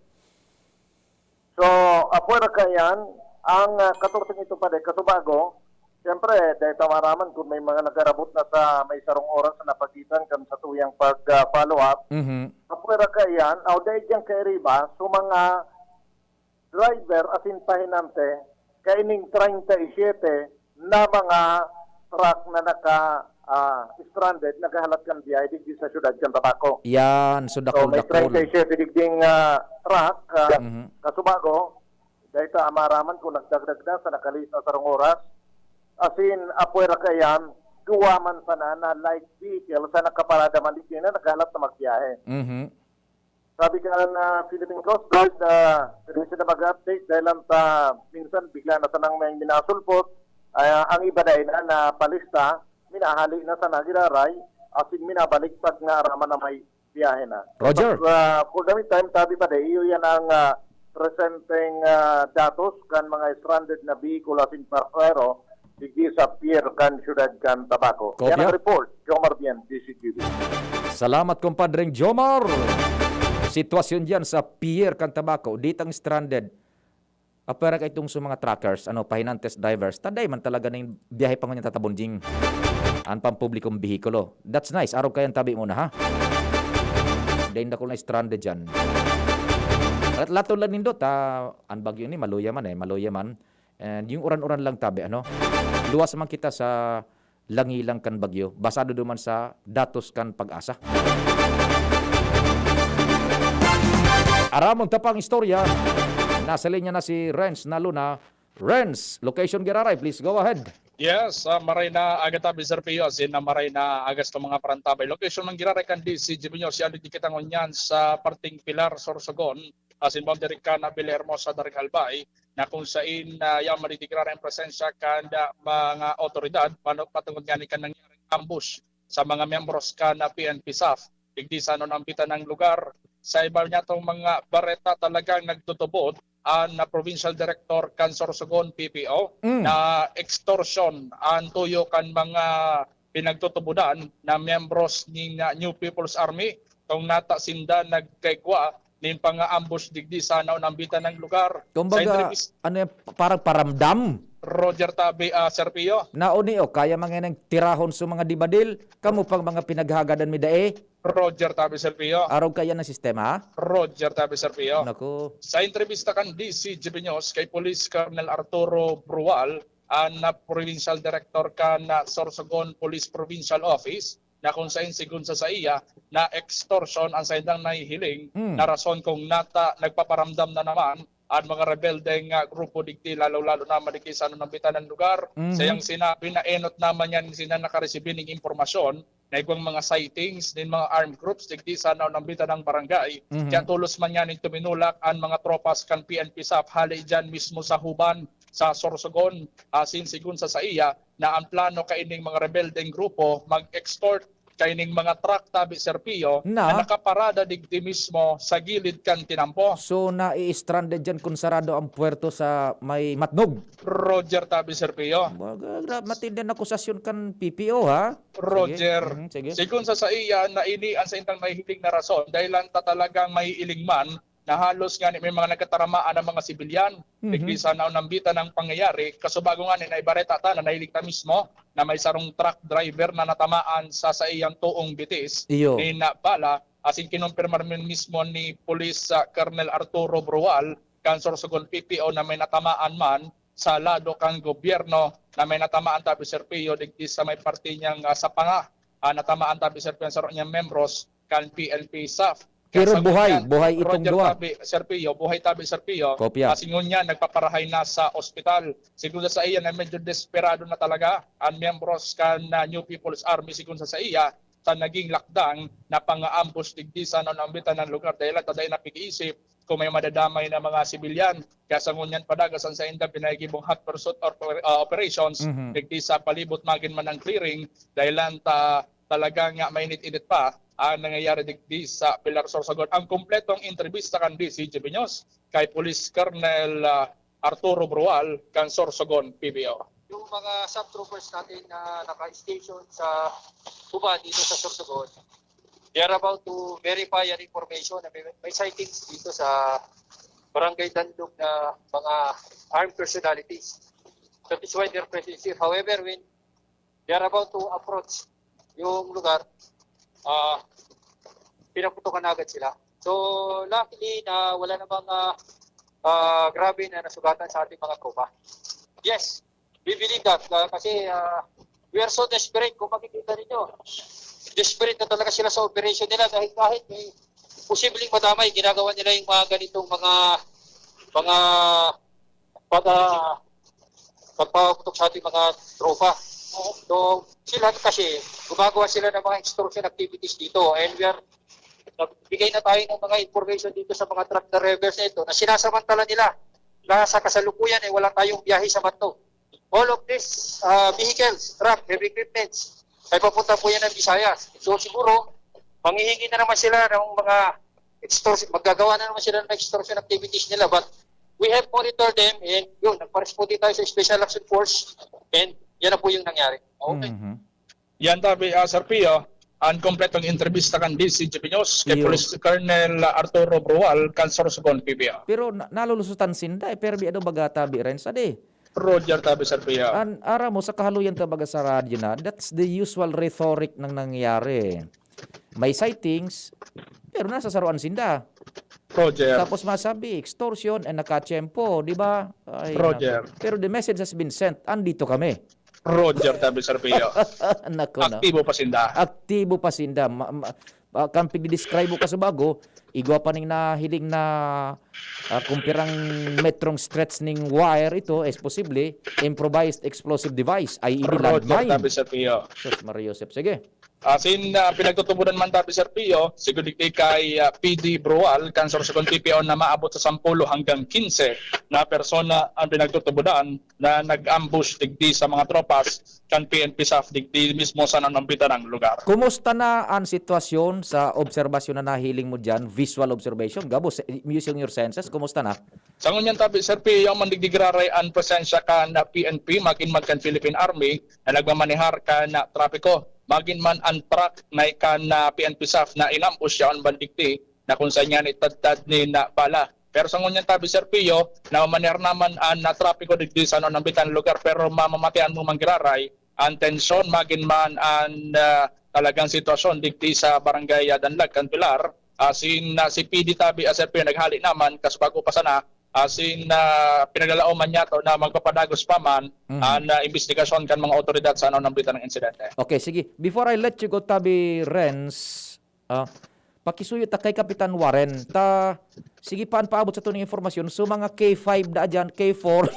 So, apwera kaiyan, ang, ah, katorse ito pa, dai kasubago, siyempre, dai ta maraman kun may mga nagarabot na sa may sarong oras na napagitan kan satuyang pag, ah, follow up. Mhm. Apwera kaiyan, aw dai diyan kairiba, so mga driver asin pahinante, kaining treinta y siete na mga truck na naka, ah, stranded, naghahalat kan biyahe digdi sa siyudad kan Tabaco. Yan, so So, may dakul-dakul. treinta y siete digding, ah, truck, ah, Mhm. kasubago, dai ta maraman kung nagdagdag na sa nakalihis na sarong oras. Asin, apwera kaiyan, duwa man sana na light vehicle sa nakaparada man digdi na naghahalat na magbiyahe. Mhm. Sabi ka na Philippine Coast Guard, ah, permiso na mag-update dahil lang sa minsan bigla na sanang may minasulpot. Ay, ah, ang iba dahil na napalista, minahali na sana giraray, asin minabalik pag naaraman na may biyahe na. Roger. But, ah, for the meantime, sabi pa dahil, iyo yan ang, ah, presenteng, ah, datos kan mga stranded na bihikulo asin pasahero digdi sa pier kan siyudad kan Tabaco. Kopya. Yan ang report. Jomar Bien, D C T V. Salamat, Compadreng Jomar. Sitwasyon diyan sa pier kan Tabaco, ditang stranded. Apwera ka itong sa mga truckers, ano, pahinantes, drivers, ta dai man talaga ning biyahe pa ngunyan tatabon ding an pampublikong behikulo. That's nice. Arog kayan tabi muna, ha? Dai dakul na stranded diyan. At laton lang nindot, ah, an bagyo ni, maluya man, eh, maluya man. And yung uran-uran lang tabi, ano? Luwas man kita sa langilang kan bagyo, basado duman sa datos kan PAGASA. Aramon ta pang istorya, nasa linya na si Renz na Luna. Renz, location giraray, please go ahead. Yes, ah, maray na aga tabi, Sir Pio, asin na maray na agas ng mga parantabay. Location ng giraray kan D C G B News, yan, di kita ngunyan sa parting Pilar, Sorsogon, asin boundary ka na Villahermosa, Darig Albay, na kung sain, ah, yan, madidigrara ang presensya kan, ah, mga otoridad, pano-, patungod nga ni kan nangyaring ambush sa mga miyembros kan, ah, P N P SAF. Digdi sa ano nambitan ng lugar. Sa iba niya tong mga bareta talagang nagtutubod ang, ah, Provincial Director kan Sorsogon P P O Mm. na extortion ang tuyo kan mga pinagtutubodan na miyembros ning, ah, New People's Army. Tong nata sinda nagkaigwa nin panga-ambush digdi sa naunambitan ng lugar. Sa Kumbaga, entrevista ano yan, parang paramdam? Roger Tabi, ah, Sir Pio. Nauni o kaya mga nang tirahon sa mga dibadil, kamo pang mga pinaghagadan mi dai? Roger Tabi, Sir Pio. Arog kaya ng sistema? Roger Tabi, Sir Pio. Naku. Sa entrevista kan D C G B News kay Police Colonel Arturo Brual, ang, ah, Provincial Director kan, ah, Sorsogon Police Provincial Office, na kung sain sigon sa saiya na extortion ang saindang nahihiling Mm. na rason kung nata nagpaparamdam na naman ang mga rebeldeng, ah, grupo digdi, lalo-lalo na madigdi sa ano nambitan ng lugar. Mhm. Sayang sinabi na enot naman yan sina nakaresibi ning impormasyon na igwang mga sightings nin mga armed groups digdi sa ano nambitan ng barangay. Mhm. Kaya tulos man yan ning tuminulak ang mga tropas kan P N P SAF hali dyan mismo sa Huban, sa Sorsogon. Asin sigon sa saiya, na ang plano kaining mga rebeldeng grupo mag-extort kaining mga truck tabi, Sir Pio, Na? na nakaparada digdi mismo sa gilid kan tinampo. So, nai-stranded dyan kung sarado ang puerto sa may Matnog? Roger tabi, Sir Pio. Baga, gra-, matindi ang akusasyon kan P P O, ha? Roger. Sige. Mhm, sige. Sigon sa saiya na ini ang saindang nahihiling na rason dahil lang ta talagang may iling man na halos ngani may mga nagkataramaan ang mga sibilyan. Mhm. Digdi sa naunambitan ng pangyayari, kasubago ngani na ibareta ta na nahiling ta mismo na may sarong truck driver na natamaan sa saiyang toong bitis Iyo. nin bala, asin kinumpirmar man mismo ni Police, ah, Colonel Arturo Brual, kan Sorsogon P P O na may natamaan man sa lado kan gobyerno na may natamaan tabi Sir Pio digdi sa may parte niyang, ah, sa panga. Ah, natamaan tabi Sir Pio ang saro niyang membros kan P N P SAF. Pero Kaya sa buhay, ngunyan, buhay itong Roger duwa. Tabi, Sir Pio, buhay tabi Sir Pio. Kopya. Ah, si ngunyan nagpaparahay na sa ospital. Sigun sa iya na medyo desperado na talaga ang miyembros kan, ah, New People's Army sigun sa sa iya sa naging lakdang na pang-ambush digdi sa naunambitan ng lugar dahil ang taday na pag-iisip kung may madadamay na mga sibilyan. Kaya sa ngunyan padagas ang sainda pinagibong hot pursuit or, ah, operations Mhm. digdi sa palibot magin man ang clearing dahil lang ta, talagang nga mainit-init pa ang nangyayari digdi sa Pilar Sorsogon. Ang kompletong entrevista kan D C G B News kay Police Colonel, ah, Arturo Brual kan Sorsogon P B O. Yung mga sub-troopers natin na naka-station sa Cuba dito sa Sorsogon, they are about to verify an information na may, may sightings dito sa Barangay Danlog na mga armed personalities. That is why they're present here. However, when they are about to approach yung lugar, ah, pinaputukan na agad sila. So, luckily na wala namang, ah, ah, grabe na nasugatan sa ating mga tropa. Yes, we believe that, ah, kasi, ah, we are so desperate kung makikita ninyo. Desperate na talaga sila sa operation nila dahil kahit may posibleng madamay, ginagawa nila yung mga ganitong mga, mga pag, ah, pagpaputok sa ating mga tropa. So, sila kasi, gumagawa sila ng mga extortion activities dito. And we are, nagbigay na tayo ng mga information dito sa mga truck drivers na ito na sinasamantala nila na sa kasalukuyan ay wala tayong biyahe sa Manto. All of these, ah, vehicles, truck, heavy equipments, ay papunta po yan ng Visayas. So, siguro, manghihingi na naman sila ng mga extortion, maggagawa na naman sila ng extortion activities nila. But we have monitored them and yun, nagpa-respond din tayo sa Special Action Force and yan na po yung nangyari. Okay. Mhm. Yan tabi, ah, Sir Pio, ang kompletong entrevista kan D C G B News kay Iyo. Police Colonel Arturo Brual, kan Sorsogon P B O. Pero na, nalulusutan sinda, eh, pero bi ano baga tabi rin sa di? Roger tabi, Sir Pio. An, ara mo, sa kahaluyan ta baga sa radyo na, that's the usual rhetoric ng nangyayari. May sightings, pero nasasaruan sinda. Roger. Tapos masabi, extortion and nakatiyempo, di ba? Ay, Roger. Nako. Pero the message has been sent, andito kami. Roger, tabi Sir Pio. Nako, no? Aktibo pa sinda. Aktibo pa sinda. Ma, ma, ah, kan pagdidescribe mo kasubago, igwa pa ning nahiling na, ah, kung pirang metrong stretch ning wire ito, is posible, improvised explosive device, ay ini Roger, landmine. Tabi Sir Pio. Sus, Maria Joseph. Sige. Asin, ah, pinagtutubodan man tabi, Sir Pio, siguro digdi kay, ah, P D Brual, kan Sorsogon P P O na maabot sa sampulo hanggang kinse na persona ang pinagtutubodan na nag-ambush digdi sa mga tropas kan P N P SAF digdi mismo sa nanambitan ng lugar. Kumusta na ang sitwasyon sa obserbasyon na nahiling mo diyan, visual observation? Gabos, using your senses, kumusta na? Sa ngunyan tabi, Sir Pio, mandigdigiraray ang presensya kan P N P, magin man kan Philippine Army na nagmamanehar kan trapiko. Magin man ang truck na ikan na P N P SAF na inambush yaon bandigdi na kung saan yan itadtad ni na bala. Pero sa ngunyan tabi, Sir Pio, na mamanehar naman ang, ah, trapiko digdi sa nanambitan lugar, pero mamamatian mo manggiraray ang tensyon, magin man ang, ah, talagang sitwasyon digdi sa barangay, ah, Danlag, kan Pilar. Asin, ah, si P D tabi, ah, Sir Pio, naghali naman, kas bago pa sana, asin, ah, pinaglalaoman niya to na magpapadagos pa man Mhm. ang, ah, imbestigasyon kan mga otoridad sa nanambitan ng insidente. Okay, sige. Before I let you go, Tabi Renz, ah, pakisuyo ta kay Kapitan Warren. Ta, sige pa an paabot sa tunay informasyon. So, mga K five da dyan, K four,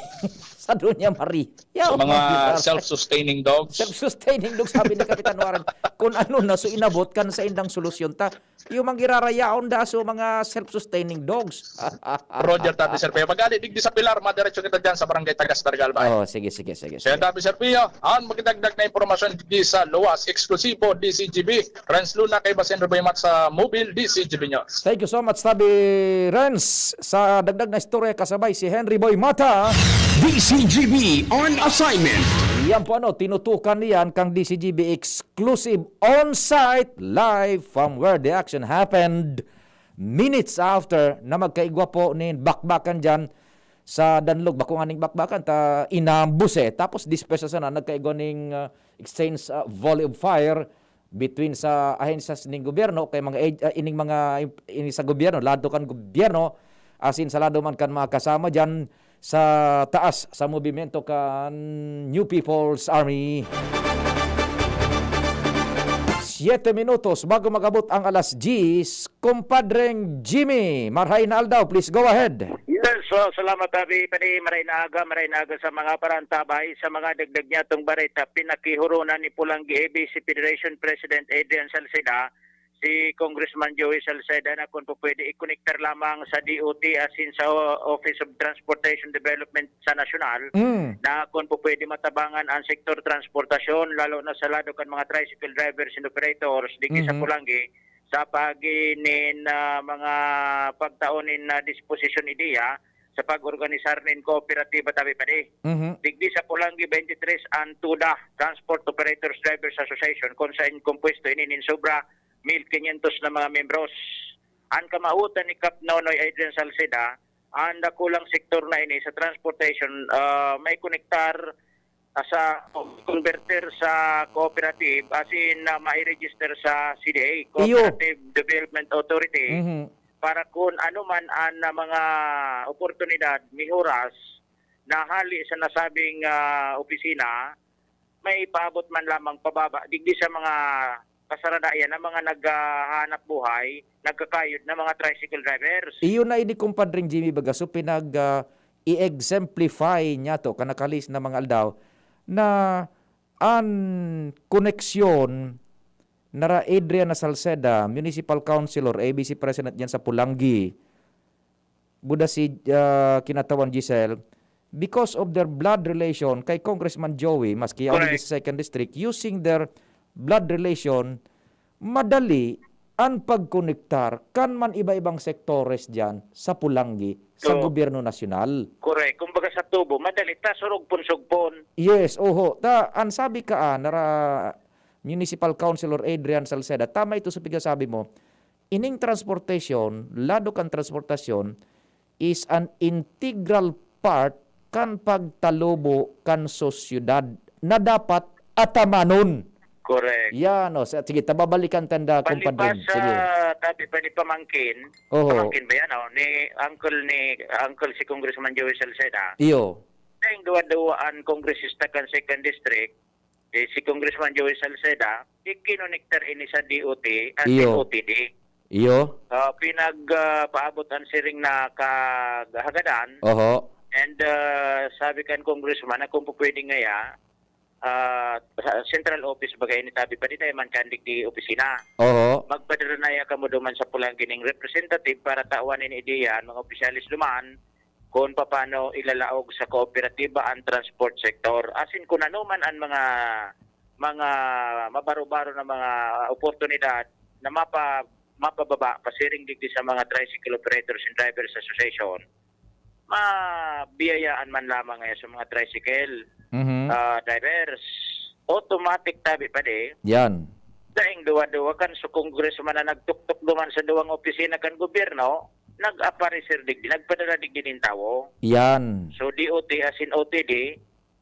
sa Doña Maria. Yaw, Mga mga self-sustaining dogs. Self-sustaining dogs, sabi ni Kapitan Warren. Kung ano na, so inabot kan sa indang solusyon ta. Yung manggirarayaon da, so mga self-sustaining dogs. Roger, tabi, Sir Pio. Pag-ali, digdi sa Pilar, madiretso kita dyan sa Barangay Tagas, Bargalbay. Oh, sige, sige, sige, Kaya sige. tabi, Sir Pio, ang magdagdag na impormasyon digdi sa luwas, eksklusibo, D C G B, Renz Luna, kay Basen Rubaymat sa Mobile, D C G B News. Thank you so much, Tabi Renz. Sa dagdag na istorya, kasabay si Henry Boy Mata. D C G B on assignment. Yan po, ano, tinutukan niyan kang D C G B exclusive on-site, live from where the action happened. minutes after na magkaigwa po nin bakbakan diyan sa Danlog, bako nganing bakbakan, ta inambos, eh. Tapos dispersa sana, nagkaigwa ning, ah, exchange, ah, volley of fire between sa ahensya ning gobyerno, kay mga ag-, ah, ining mga imp-, ini sa gobyerno, lado kan gobyerno, asin sa lado man kan mga kasama diyan sa taas sa movimento kan New People's Army. Siyete minutos bago mag-abot ang alas diyes, Kumpadreng Jimmy, marhay na aldaw, please go ahead. Yes, so salamat, Abi. Padi, maray na aga, maray na aga sa mga parantabay. Sa mga dagdag niya itong bareta, pinakihurunan ni Pulanggi A B C Federation President Adrian Salceda, si Congressman Joey Salceda, na kung po pwede, i-connectar lamang sa D O T, asin sa Office of Transportation Development sa nasyonal, Mm. na kung po pwede, matabangan ang sektor transportasyon, lalo na sa lado kan mga tricycle drivers and operators digdi sa Mhm. Pulanggi, sa paagi nin, ah, mga pagtao nin, ah, disposisyon ideya sa pag-organisar nin kooperatiba, tabi pa di. Mhm. Digdi sa Pulanggi twenty-three an TODA, Transport Operators Drivers Association, kung saan kompuesto ini nin sobra mil quinientos na mga membros. An kamawotan ni Kap Nonoy Adrian Salceda, an dakulang sektor na ini sa transportation, ah, may konektar, ah, sa converter sa cooperative, as in, ah, mai-register sa C D A, Iyo. Cooperative Development Authority, Mhm. para kun ano man an, ah, mga oportunidad, mihuras, na hali sa nasabing, ah, opisina, may paabot man lamang pababa digdi sa mga kasaradayan na mga naghahanap buhay, nagkakayod na mga tricycle drivers. Iyon na ini, Kumpadring Jimmy, baga. So, pinag, ah, i-exemplify niya to, kan nakalis na mga aldaw, na an koneksyon nara Adrian Salceda, Municipal Councilor, A B C President diyan sa Pulanggi, buda si, ah, kinatawan Giselle, because of their blood relation kay Congressman Joey, maski yaon Correct. Sa second district, using their blood relation, madali an pagkonektar kan man iba-ibang sektores diyan sa Pulanggi, sa So, gobyerno nasyonal. Correct. Kumbaga sa tubo, madali ta, surugpon-sugpon. Yes, oho. Ta, an sabi ka, ah, nara Municipal Councilor Adrian Salceda, tama ito sa pigsasabi mo, ining transportasyon, lado kan transportasyon, is an integral part kan pagtalubo kan sosyedad na dapat atamanon. Correct. Yan, o. Sa, sige, tababalikan tanda, Palibas kumpadre. Sige. Sa tabi pa ni pamangkin, Oho. Pamangkin ba yan, o? Ni uncle, ni uncle si Congressman Joey Salceda. Iyo. Dahil duwa-duwa an kongresista kan second district, eh, si Congressman Joey Salceda, ikinonektar ini sa D O T at Iyo. D O T D. Iyo. Ah, pinag, ah, paabot an siring na kahagadan. Oho. And, ah, sabi kan congressman na kung pwede ngaya, ah, sa central office baga ini tabi pa di tayo man kandig di opisina. Oho. Magpadala na ya kamo duman sa Pulanggi ning representative para tawan nin ideya an mga opisyalis duman kung papaano ilalaog sa kooperatiba an transport sector. As in, kung ano man an mga, mga mabaro-baro na mga oportunidad na mapa-, mapababa, pasiring digdi sa mga Tricycle Operators and Drivers Association, mabiyayaan man lamang ngayon sa mga tricycle, Mhm. ah, drivers. Automatic tabi pa di. Yan. Daing duwa-duwa kan so congressman na nagtuktok duman sa duwang opisina kan gobyerno, nag-aparecer digdi, nagpadala digdi nin tawo. Yan. So, D O T as in O T D,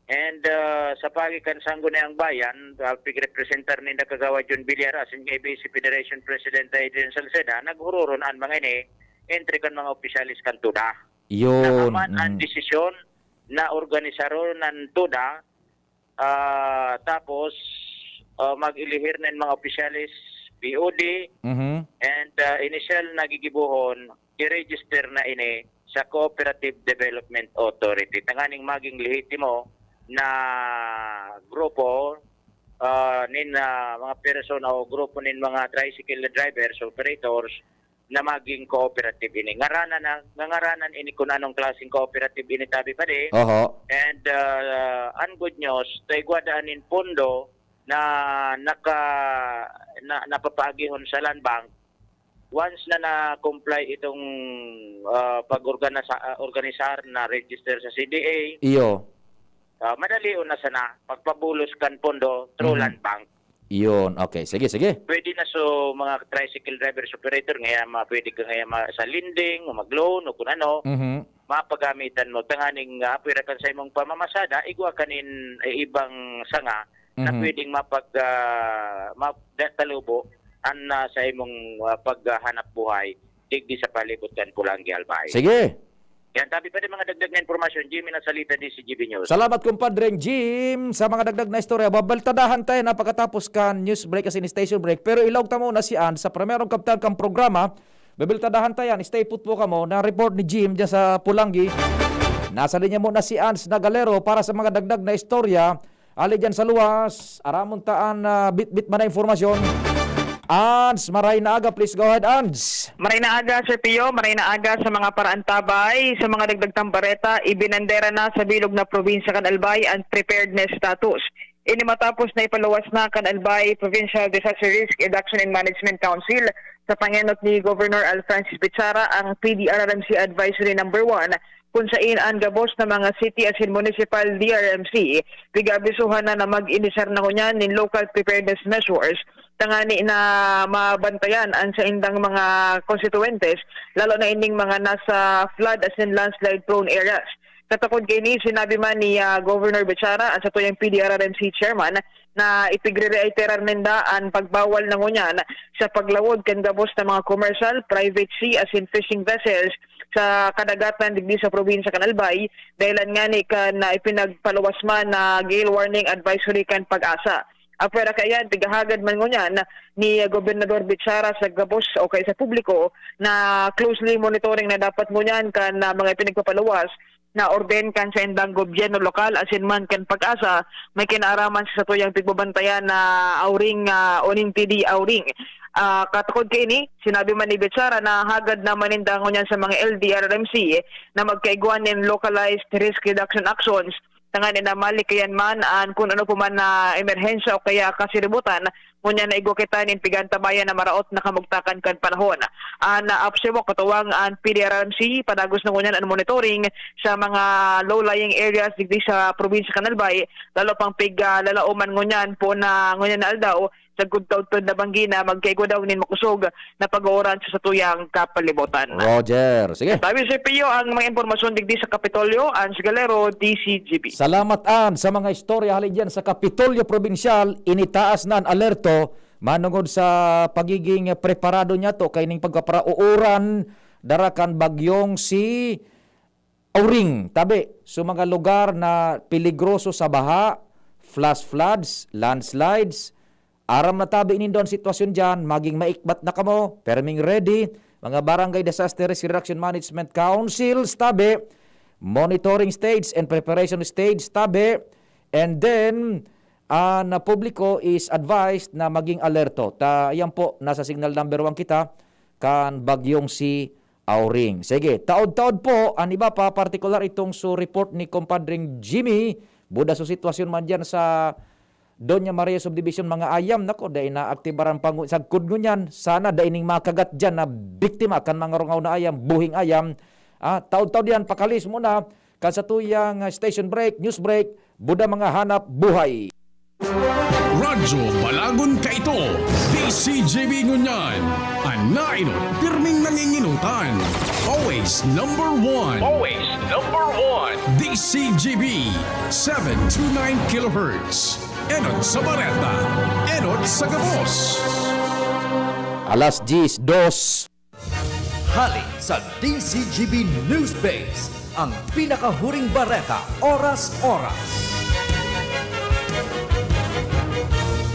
and, ah, sa pagi kan Sangguniang Bayan, ah, pigrepresentar ninda Kagawad John Villar, as in A B C Federation President Adrian Salceda, naghururon an mga ini, entre kan mga opisyalis kan TODA. Yun. Naaman ang Mm. desisyon na organisaron ng TODA, ah, tapos, ah, mag-ilihir na yung mga opisyalis, B O D, Mhm. and, ah, inisyal na gigibohon, i-register na ini sa Cooperative Development Authority. Tanganing maging lehitimo na grupo, ah, nin, ah, mga persona o grupo nin mga tricycle drivers, operators, na maging cooperative ini. Ngaranan na, ngangaranan ini kung anong klaseng cooperative ini, tabi pa di. Oho. And, ah, ang good news, ta igwa daan nin pondo na naka-, na, napapaagihon sa Land Bank. Once na na-comply itong, ah, pag-organisa-, ah, organisar na register sa C D A, Iyo. ah, madali na sana pagpabulos kan pondo through Mhm. Land Bank. Yun. Okay, sige, sige. Pwede na so mga tricycle drivers, operator, ngaya ma, pwede ka ngaya ma, sa lending o mag-loan o kung ano, Mhm. mapagamitan mo. Tanganing uh, pwera kan sa imong pamamasada, igwa kanin eh, ibang sanga na Mhm. pwedeng mapag ah, ma, da- talubo an ah, sa imong ah, paghanap buhay digdi sa palibot kan Pulangi, Albay. Sige. Yan, tabi pa din mga dagdag na impormasyon, Jimmy Nasalita, D C G B News. Salamat, kumpadreng Jim, sa mga dagdag na istorya. Babaltadahan tayo na pagkatapos kan news break asin station break. Pero ilaog ta muna si Ann sa primerong kabtan kang programa. Babaltadahan tayo yan. Stay put po kamo. Na report ni Jim dyan sa Pulanggi. Nasa linya muna si Ans Nagalero para sa mga dagdag na istorya. Ali dyan sa luwas, aramon ta an ah, bitbit man na informasyon. Ans, maray na aga. Please go ahead, Ans. Maray na aga, Sir Pio. Maray na aga sa mga paraantabay. Sa mga dagdag tambareta, ibinandera na sa bilog na probinsya kan Albay ang preparedness status. Ini matapos na ipaluwas na kan Albay Provincial Disaster Risk Reduction and Management Council sa pangenot ni Governor Al Francis Bichara ang P D R R M C Advisory Number One, kung sain an gabos na mga city asin municipal D R M C pigabisuhan na na mag-inisar na ngunyan nin local preparedness measures tangani na mabantayan an saindang mga konstituentes, lalo na ining mga nasa flood asin landslide prone areas. Katakod kaini, sinabi man ni ah, Governor Bichara, ang satuyang P D R R M C chairman, na ipigre-reiterar ninda an pagbawal na ngunyan sa paglawod kan gabos na mga commercial, private sea asin fishing vessels sa kadagatan digdi sa probinsya kan Albay, dahilan ngani kan ah, ipinagpaluwas man na gale warning advisory kan PAGASA. Apwera kaiyan, pigahagad man ngunyan ni Gobernador Bichara sa gabos o kay sa publiko na closely monitoring na dapat ngunyan kan ah, mga ipinagpapaluwas na orden kan saindang gobyerno lokal asin man kan PAGASA, may kinaaraman sa satuyang pigbabantayan na Auring, ah, o nin P D Auring. Ah, katakod kaini, sinabi man ni Bichara na hagad na maninda ngunyan sa mga L D R R M C na magkaigwa nin localized risk reduction actions tangani na malikayan man an kun ano pa man na emerhensya o kaya kasiributan, ngunyan na igwa kita nin pigantabayan na maraot na kamugtakan kan panahon. An ah, APSEMO katuwang an P D R R M C, padagos na ngunyan an monitoring sa mga low-lying areas digdi sa probinsya kan Albay, lalo pang pig ah, lalaoman ngunyan po na ngunyan na aldaw, sagkod kaudtod na banggi na magkaigwa daw nin makosog na pag-uuran sa satuyang kapalibutan. Roger. Sige. Sabi si Pio ang mga impormasyon digdi sa Kapitolyo, Ans Galero, D C G B. Salamat, An, sa mga istorya hali dyan sa Kapitolyo Probinsyal. Initaas na an alerto manungod sa pagiging preparado niya to kaining pagkaparauran dara kan bagyong si Auring. Tabi, sa mga lugar na peligroso sa baha, flash floods, landslides, aram na tabi nindo an sitwasyon dyan, maging maikbat na kamo, perming ready, mga Barangay Disaster Risk Reduction Management Councils, tabi, monitoring stage and preparation stage, tabi, and then, an publiko is advised na maging alerto. Ta, yan po, nasa signal number one kita, kan bagyong si Auring. Sige, taod-taod po, an iba pa, partikular itong su report ni Compadring Jimmy, buda su sitwasyon man dyan sa Doña Maria Subdivision, mga ayam, nako, dai na aktibaran pang sagkod ngunyan. Sana dai ning makagat dyan na biktima kan mga rungaw na ayam, buhing ayam. Ah, taod-taod yan, pakalis muna. Kan satuyang ah, station break, news break, buda mga hanap buhay. Radyo Balagon Kaito, D C G B ngunyan. An nainot, pirming nanginginutan. Always number one. Always number one. D C G B, seven two nine kilohertz. Enot sa Bareta. Enot sa Gabos. Alas diyes, dos. Hali sa D C G B News Base, ang pinakahuring bareta, oras-oras.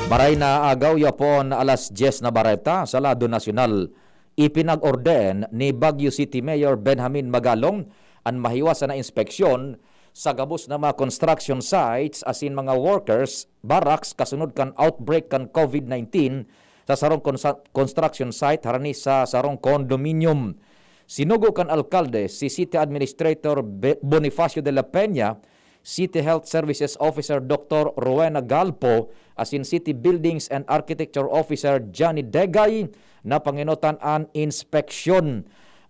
Maray na agaw yapon alas diyes na bareta sa lado nasyonal. Ipinag-orden ni Baguio City Mayor Benjamin Magalong an mahiwasan na inspeksyon sa gabos na mga construction sites asin mga workers, barracks kasunod kan outbreak kan COVID nineteen sa sarong konsa-, construction site harani sa sarong condominium. Sinugo kan alkalde, si City Administrator Be-, Bonifacio de la Peña, City Health Services Officer Doctor Rowena Galpo, asin City Buildings and Architecture Officer Johnny Degay na pangenotan an inspeksyon.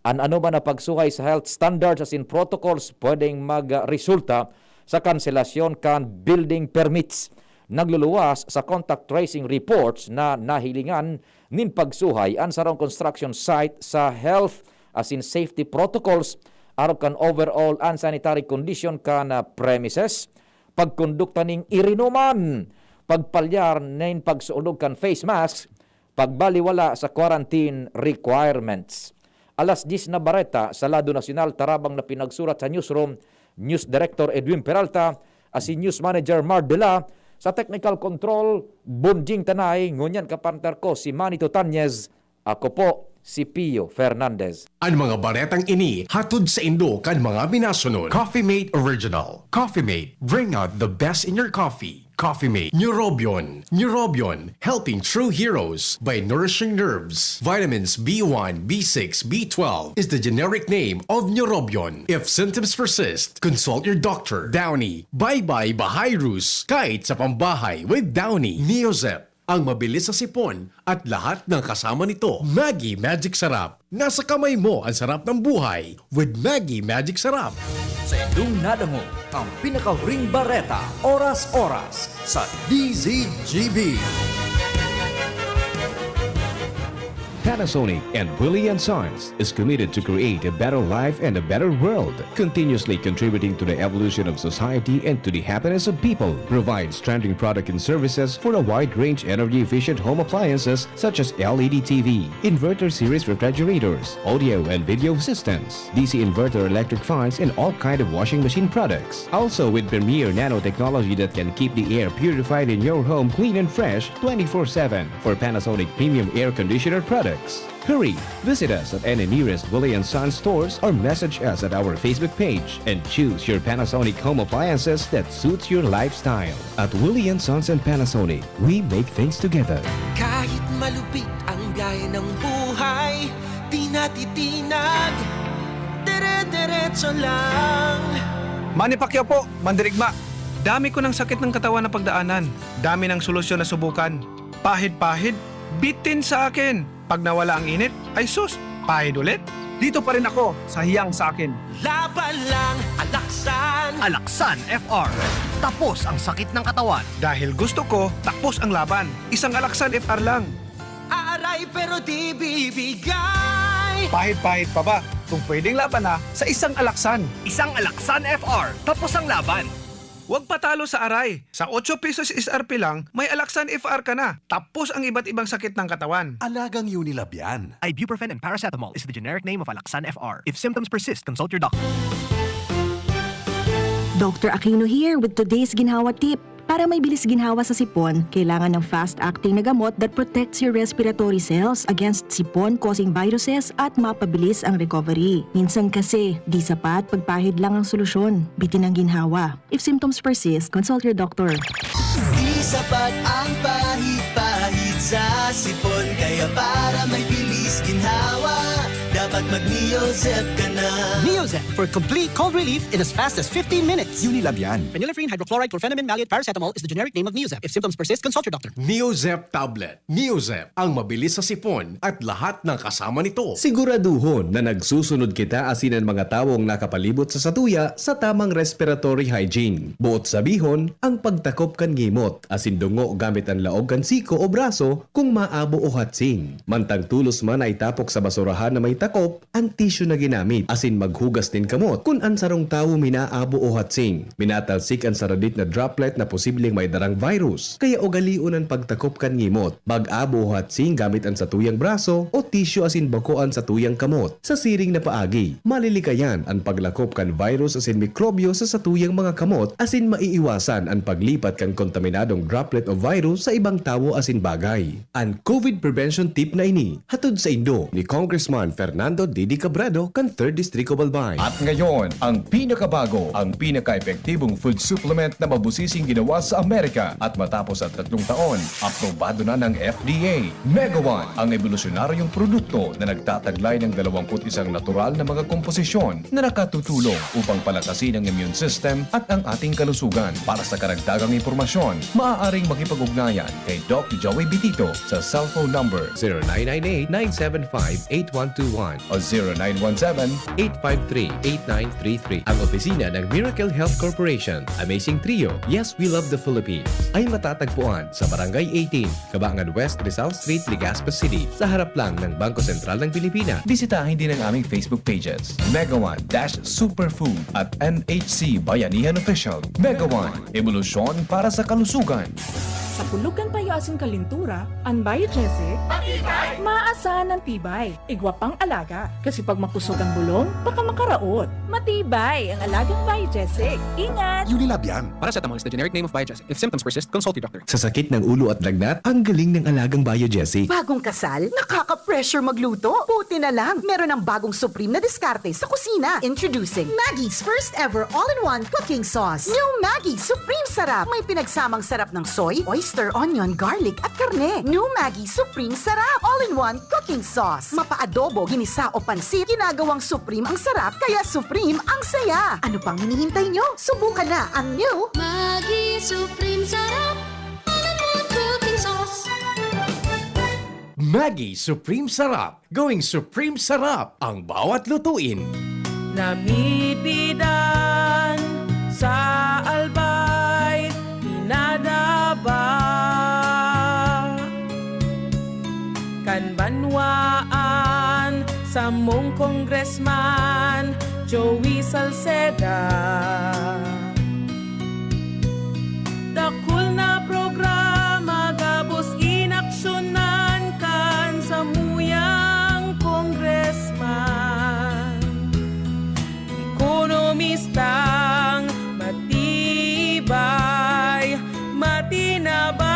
An anoman na pagsuhay sa health standards asin protocols pwedeng magresulta sa kanselasyon kan building permits. Nagluluwas sa contact tracing reports na nahilingan nin pagsuhay an sarong construction site sa health asin safety protocols arog kan overall and sanitary condition kan, ah, premises, pagkondukta nin irinuman, pagpalyar nin pagsuodog kan face mask, pagbaliwala sa quarantine requirements. Alas diyes na bareta sa lado nasyonal, tarabang na pinagsurat sa newsroom, News Director Edwin Peralta, asin News Manager Mardela, sa technical control, Bonjing Tanay, ngunyan kapartner ko si Manny Tutanyez, ako po si Pio Fernandez. An mga baretang ini hatod saindo kan mga minasunod: Coffee Mate Original. Coffee Mate, bring out the best in your coffee. Coffee Mate, Neurobion. Neurobion, helping true heroes by nourishing nerves. Vitamins B one, B six, B twelve is the generic name of Neurobion. If symptoms persist, consult your doctor. Downy, bye-bye bahay rus, kahit sa pambahay with Downy. Neozep, ang mabilis sa sipon at lahat ng kasama nito. Maggi Magic Sarap. Nasa kamay mo ang sarap ng buhay with Maggi Magic Sarap. Sa indong nadangog ang pinakahuring bareta, oras-oras sa D Z G B. Panasonic and Willie and Sons is committed to create a better life and a better world, continuously contributing to the evolution of society and to the happiness of people. Provides trending product and services for a wide range energy-efficient home appliances such as L E D T V, inverter series refrigerators, audio and video systems, D C inverter electric fans, and all kind of washing machine products. Also with premier nanotechnology that can keep the air purified in your home clean and fresh twenty-four seven for Panasonic premium air conditioner products. Hurry! Visit us at any nearest Willie and Sons stores or message us at our Facebook page and choose your Panasonic home appliances that suits your lifestyle. At Willie and Sons and Panasonic, we make things together. Kahit malupit ang biyahe ng buhay, di natitinag, dire-diretso lang. Manny Pacquiao po, mandirigma. Dami ko ng sakit ng katawan na pagdaanan. Dami ng solusyon na subukan. Pahid-pahid, bitin sa akin. Pag nawala ang init, ay sus, pahid ulit. Dito pa rin ako sa hiyang sa akin. Laban lang, Alaksan. Alaksan F R. Tapos ang sakit ng katawan. Dahil gusto ko, tapos ang laban. Isang Alaksan F R lang. Aaray pero di bibigay. Pahid-pahid pa ba? Kung pwedeng laban na sa isang Alaksan. Isang Alaksan F R. Tapos ang laban. Huwag patalo sa aray. Sa otso pesos S R P lang, may Alaksan F R ka na. Tapos ang iba't ibang sakit ng katawan. Alagang Unilab yan. Ibuprofen and paracetamol is the generic name of Alaxan F R. If symptoms persist, consult your doctor. Doctor Aquino here with today's ginhawa tip. Para may bilis ginhawa sa sipon, kailangan ng fast-acting na gamot that protects your respiratory cells against sipon-causing viruses at mapabilis ang recovery. Minsan kasi, di sapat pagpahid lang ang solusyon. Bitin ang ginhawa. If symptoms persist, consult your doctor. Di sapat ang pahid-pahid sa sipon, kaya para may bilis ginhawa, dapat mag-Neozep ka na. Neozep for complete cold relief in as fast as fifteen minutes. Unilab yan. Phenylephrine hydrochloride chlorphenamine maleate paracetamol is the generic name of Neozep. If symptoms persist, consult your doctor. Neozep tablet. Neozep, ang mabilis sa sipon at lahat ng kasama nito. Siguraduhon na nagsusunod kita asin an mga tawong nakapalibot sa satuya sa tamang respiratory hygiene. Boot sabihon, ang pagtakop kan ngimot asin dungo gamit an laog kan siko o braso kung maabo o hatsing. Mantang tolos man na itapok sa basurahan na may takop, an tissue na ginamit asin maghugas nin kamot kun an sarong tawo minaabo o hatsing, minatalsik an saradit na droplet na posibleng may darang virus. Kaya ugalion an pagtakop kan ngimot, mag-abo o hatsing gamit an satuyang braso o tissue asin bako an satuyang kamot. Sa siring na paagi, malilikayan an paglakop kan virus asin mikrobyo sa satuyang mga kamot asin maiiwasan an paglipat kan kontaminadong droplet o virus sa ibang tawo asin bagay. An COVID prevention tip na ini hatod saindo ni Congressman Fernando Didi Cabredo kan Third District of Albay. At ngayon, ang pinakabago, ang pinaka-epektibong food supplement na mabusising ginawa sa Amerika at matapos ang tatlong taon, aprobado na ng F D A. Mega One, ang ebolusyonaryong produkto na nagtataglay ng dalawampu't isang natural na mga komposisyon na nakatutulong upang palakasin ang immune system at ang ating kalusugan. Para sa karagdagang impormasyon, maaaring makipag-ugnayan kay Doc Joey Bitito sa cellphone number zero nine nine eight, nine seven five, eight one two one. o zero nine one seven, eight five three, eight nine three three. Ang opisina ng Miracle Health Corporation, Amazing Trio, Yes, We Love the Philippines, ay matatagpuan sa Barangay eighteen, Kabangan West, Rizal Street, Legazpi City, sa harap lang ng Bangko Sentral ng Pilipinas. Bisitahin din ang aming Facebook pages, Mega One dash Superfood at M H C Bayanihan Official. Mega One, ebolusyon para sa kalusugan. Sa pulugan payo asin kalintura, an Biogesic, matibay, maasahan an tibay. Igwa pang alaga, kasi pag makusog ang bulong, baka makaraot. Matibay ang alagang Biogesic. Ingat! Unilab yan. Paracetamol is the generic name of Biogesic. If symptoms persist, consult your doctor. Sa sakit ng ulo at lagnat, ang galing ng alagang Biogesic. Bagong kasal? Nakaka-pressure magluto? Buti na lang, meron ang bagong supreme na diskarte sa kusina. Introducing Maggie's first ever all-in-one cooking sauce. New Maggi Supreme Sarap. May pinagsamang sarap ng soy, oyster, onion, garlic, at karne. New Maggi Supreme Sarap. All-in-one cooking sauce. Mapaadobo, ginisa o pansit, ginagawang supreme ang sarap, kaya supreme ang saya. Ano pang hinihintay nyo? Subukan na ang new Maggi Supreme Sarap. All-in-one cooking sauce. Maggi Supreme Sarap. Going Supreme Sarap ang bawat lutuin. Namidbidan sa Albay, pinadaba kan banwaan samong Congressman Joey Salceda. Dakul na programa gabos inaksyonan kan samuyang congressman. Ekonomistang matibay, matinabang.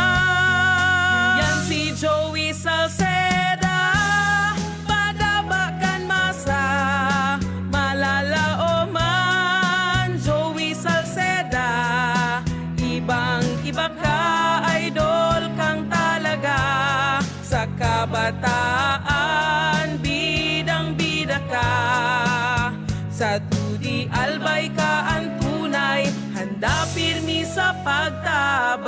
Yan si Joey Salceda, padaba kan masa, malalaoman. Joey Salceda, ibang-iba ka, idol kang talaga. Sa kabataan, bidang-bida ka. Sa dudi, Albay ka an tunay, handa pirmi sa pagtabang.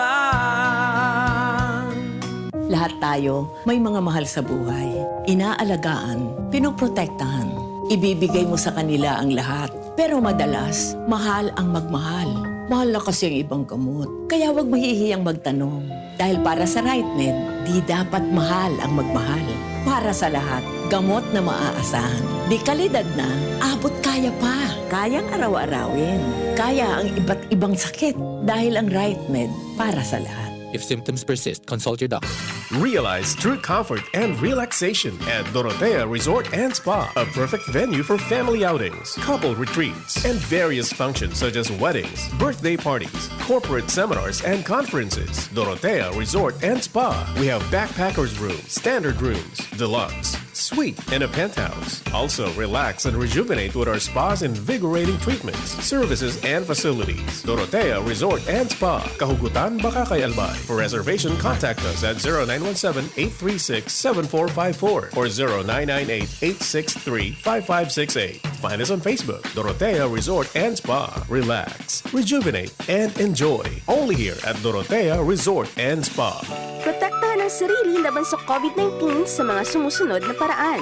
Lahat tayo may mga mahal sa buhay. Inaalagaan, pinoprotektahan. Ibibigay mo sa kanila ang lahat. Pero madalas, mahal ang magmahal. Mahal na kasi ang ibang gamot. Kaya 'wag mahihiyang magtanong. Dahil para sa RightMed, di dapat mahal ang magmahal. Para sa lahat, gamot na maaasahan. De kalidad na, abot kaya pa. Kayang araw-arawin. Kaya ang iba't ibang sakit. Dahil ang RightMed, para sa lahat. If symptoms persist, consult your doctor. Realize true comfort and relaxation at Dorotea Resort and Spa, a perfect venue for family outings, couple retreats, and various functions such as weddings, birthday parties, corporate seminars, and conferences. Dorotea Resort and Spa. We have backpackers room, standard rooms, deluxe, suite, and a penthouse. Also, relax and rejuvenate with our spa's invigorating treatments, services, and facilities. Dorotea Resort and Spa, Kahugutan, Bacacay, Albay. For reservation, contact us at zero nine one seven, eight three six, seven four five four or zero nine nine eight, eight six three, five five six eight. Find us on Facebook, Dorotea Resort and Spa. Relax, rejuvenate, and enjoy. Only here at Dorotea Resort and Spa. Protektahan ang sarili laban sa COVID nineteen sa mga sumusunod na paraan.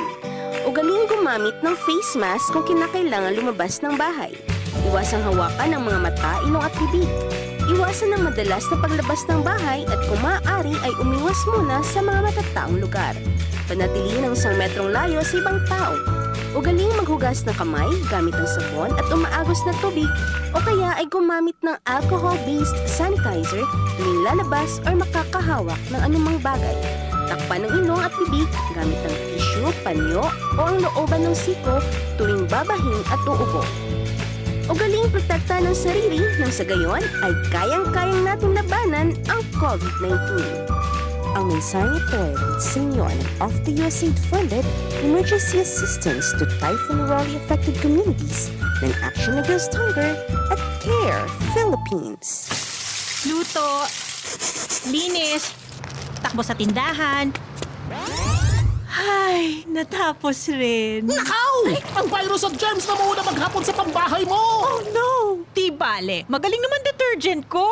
Ugaling gumamit ng face mask kung kinakailangan lumabas ng bahay. Iwasang hawakan ang mga mata, ilong at bibig. Iwasan ang madalas na paglabas ng bahay at kung maaari ay umiwas muna sa mga matataong lugar. Panatilihin ang isang metrong layo sa ibang tao. Ugaling maghugas ng kamay gamit ang sabon at umaagos na tubig o kaya ay gumamit ng alcohol-based sanitizer tuwing lalabas or makakahawak ng anumang bagay. Takpan ang ilong at bibig gamit ang tissue, panyo o ang looban ng siko tuwing babahin at uubo. Ugaling protektahan ang sarili nang sa gayon ay kayang-kayang natin labanan ang COVID nineteen. Ang mensaheng ito ay hatid sa inyo ng OFTA-USAID funded Emergency Assistance to Typhoon Rolly Affected Communities ng Action Against Hunger at CARE Philippines. Luto, linis, takbo sa tindahan. Ay, natapos rin. Nakaw! Ang virus at germs na muna maghapon sa pambahay mo! Oh no! Di bale, magaling naman detergent ko.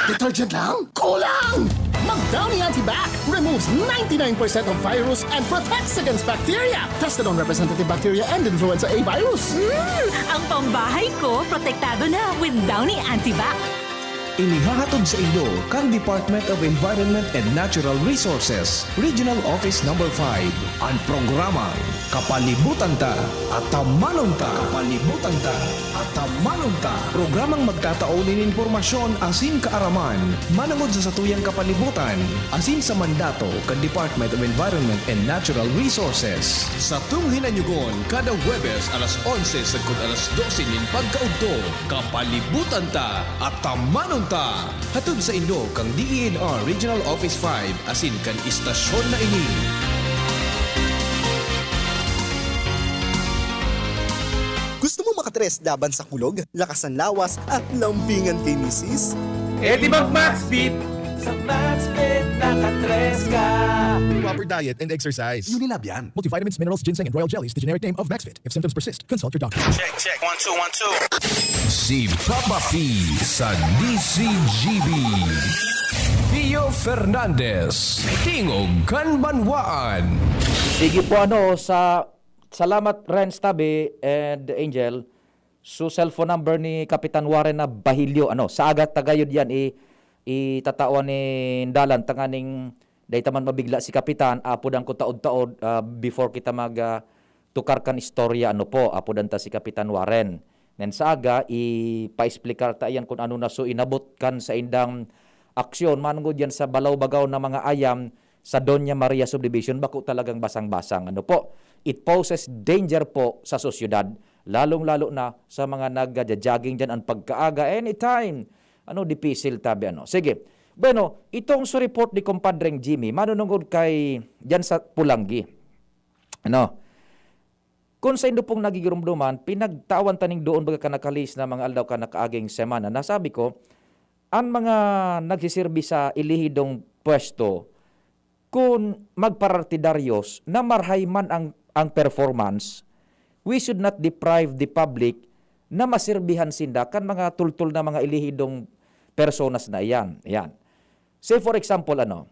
Detergent lang? Kulang! Ang Downy Antibac removes ninety-nine percent of virus and protects against bacteria. Tested on representative bacteria and influenza A virus. Mm, ang pambahay ko, protektado na with Downy Antibac. Inihahatod sa inyo kan Department of Environment and Natural Resources, Regional Office Number five, an programang Kapalibutan Ta, Atamanon Ta. Kapalibutan Ta, Atamanon Ta. Programang magtatao nin impormasyon asin kaaraman manongod sa satuyang kapalibutan asin sa mandato kan Department of Environment and Natural Resources. Satong hinanyugon kada Huwebes alas onse sagkod alas dose nin pagkaudto. Kapalibutan Ta, Atamanon Ta. Hatod sa inyo kan D E N R Regional Office five asin kan istasyon na ini. Gusto mo makatres laban sa kulog, lakas ng lawas, at lambingan kay misis? Eh di mag-Maxfit! Sa Maxfit, nakatres ka! Proper diet and exercise. Unilab yan. Multivitamins, minerals, ginseng, and royal jellies, the generic name of Maxfit. If symptoms persist, consult your doctor. Check, check, one, two, one, two. Si Papa P sa D C G B. Pio Fernandez, Tingog kan Banwaan. Sige po, ano, sa salamat, Renz Tabi and Angel. So, cellphone number ni Kapitan Warren na Bahilyo, ano, sa aga tagayod yan, i, itatawan ni Dalan, tanganing dahil taman mabigla si Kapitan, apodan ko taod-taod, ah, before kita mag, ah, tukar kan istorya, ano po, apodan ta si Kapitan Warren. Then sa aga, ipaexplikar ta iyan kung ano na so inabot kan saindang aksyon, manungod yan sa balaw-bagaw na mga ayam sa Doña Maria Subdivision, bako talagang basang-basang. Ano po, it poses danger po sa sosyedad, lalong-lalo na sa mga nagja-jogging dyan ang pagkaaga anytime. Ano, dipisil tabi, ano. Sige. Bueno, itong sa report ni Compadreng Jimmy, manunungod kay, dyan sa Pulanggi. Ano, kung saindo pong nagigirumduman, pinagtawan taning doon baga kan nakalihis na mga aldaw kan nakaaging semana. Nasabi ko, an mga nagsisirbi sa elihidong pwesto, kun magparartidaryos na marhay man ang, ang performance, we should not deprive the public na masirbihan sinda kan mga tultol na mga elihidong personas na iyan. Yan. Say for example, ano,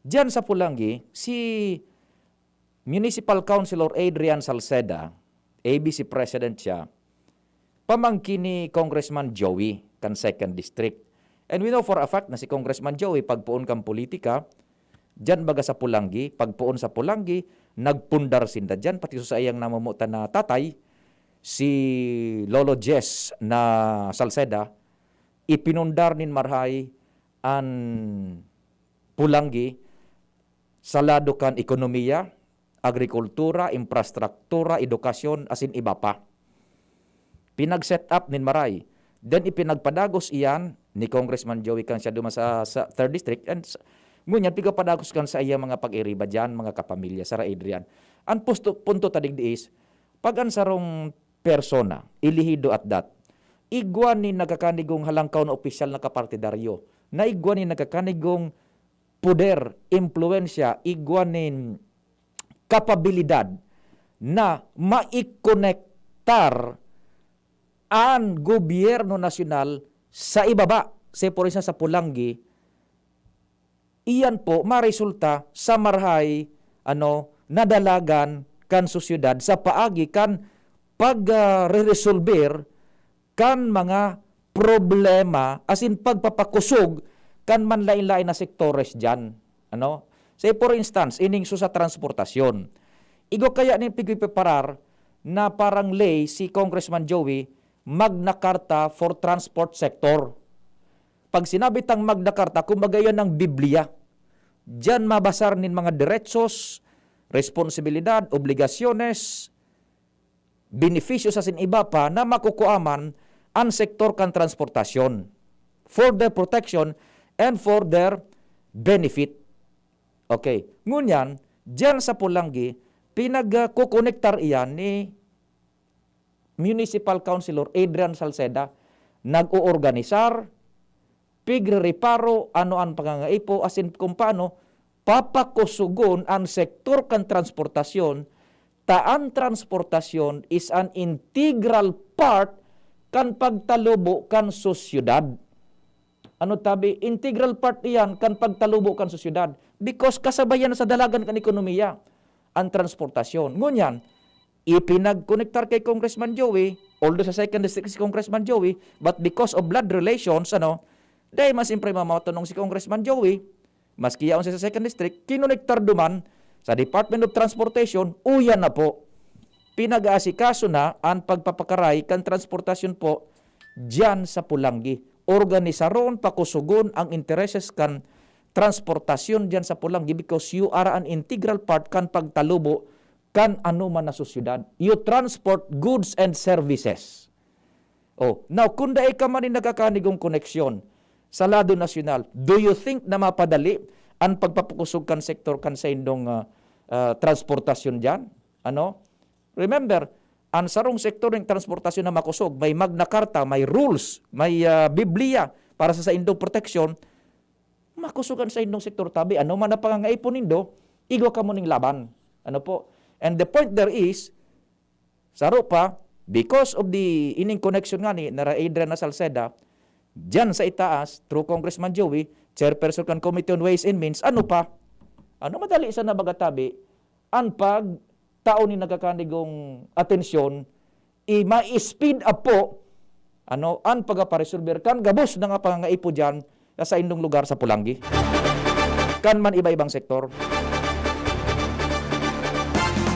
diyan sa Pulanggi, si Municipal Councilor Adrian Salceda, A B C President siya, pamangkin ni Congressman Joey kan second District. And we know for a fact na si Congressman Joey, pagpoon kan politika, diyan baga sa Pulanggi, pagpoon sa Pulanggi, nagpundar sinda diyan, pati sa saiyang namumutan na tatay, si Lolo Jess na Salceda, ipinundar nin marhay an Pulanggi sa lado kan ekonomiya, agrikultura, infrastruktura, edukasyon, asin iba pa. Pinag-set up nin maray. Then ipinagpadagos iyan ni Congressman Joey kan siya duman sa, sa third District. And s-, ngunyan, pigpapadagos kan sa iya mga pag-iriba diyan, mga kapamilya, Sir Adrian. Ang pusto, punto ta digdi is, pag ang sarong persona, elehido at that, igwa nin nagkakanigong halangkaw na opisyal na kapartidaryo, na igwa nin nagkakanigong poder, impluwensya, igwa nin kapabilidad na maikonektar an gobyerno nasyonal sa ibaba, say for instance, sa Pulanggi, iyan po maresulta sa marhay, ano, nadalagan kan sosyedad sa paagi kan pagreresolber kan mga problema, asin pagpapakusog kan manlain-lain na sektores diyan. Ano? Say for instance, ining so sa transportasyon. Igwa kaya nin pigpipreparar na parang ley si Congressman Joey, Magna Carta for transport sector. Pag sinabi tang Magna Carta, kumbaga yan ang Biblia. Diyan mabasar nin mga deretsos, responsibilidad, obligasyones, benepisyo asin iba pa na makukuaman an sektor kan transportasyon for their protection and for their benefit. Okay. Ngunyan, diyan sa Pulanggi, pinagkukonektar iyan ni Municipal Councilor Adrian Salceda, nag-oorganisar, pigrereparo, ano an pangangaipo, asin kung paano papakusugon an sektor kan transportasyon, ta an transportasyon is an integral part kan pagtalubo kan sosyedad. Ano tabi, integral part iyan kan pagtalubo kan sosyedad. Because kasabay yan sa dalagan kan ekonomiya, ang transportasyon. Ngunyan, ipinagkonektar kay Congressman Joey, although sa second district si Congressman Joey, but because of blood relations, ano, dahil mas siyempre mamatunong si Congressman Joey, maski yaon siya sa second district, kinonektar duman sa Department of Transportation, uyan na po. Pinag-aasikaso na ang pagpapakaray kan transportasyon po diyan sa Polangui. Organisaron, pakusugon ang intereses kan transportasyon diyan sa Polangui because you are an integral part kan pagtalubo kan anoman na sosyedad. You transport goods and services. Oh, now, kung dai ka man nin nagkakanigong koneksyon sa lado nasyonal, do you think na mapadali ang pagpapakusog kan sektor kan saindong, ah, ah, transportasyon diyan? Ano? Remember, ang sarong sektor ng transportasyon na makosog, may Magna Carta, may rules, may, ah, Biblia para sa saindong proteksyon, makosog an saindong sektor tabi. Ano man ang pangangaipon nindo, igwa kamo ning laban. Ano po? And the point there is, saro pa, because of the ining connection nga ni Nara Adrian na Salceda, diyan sa itaas, through Congressman Joey, chairperson kan Committee on Ways and Means, ano pa? Ano madali sana baga tabi, ang pagtao ni nagkakanigong atensyon, i-, ma-speed up po, ano, ang pagaparesolver kan gabos na nga pangangaipo diyan sa saindong lugar sa Polangui. Kan man iba-ibang sektor.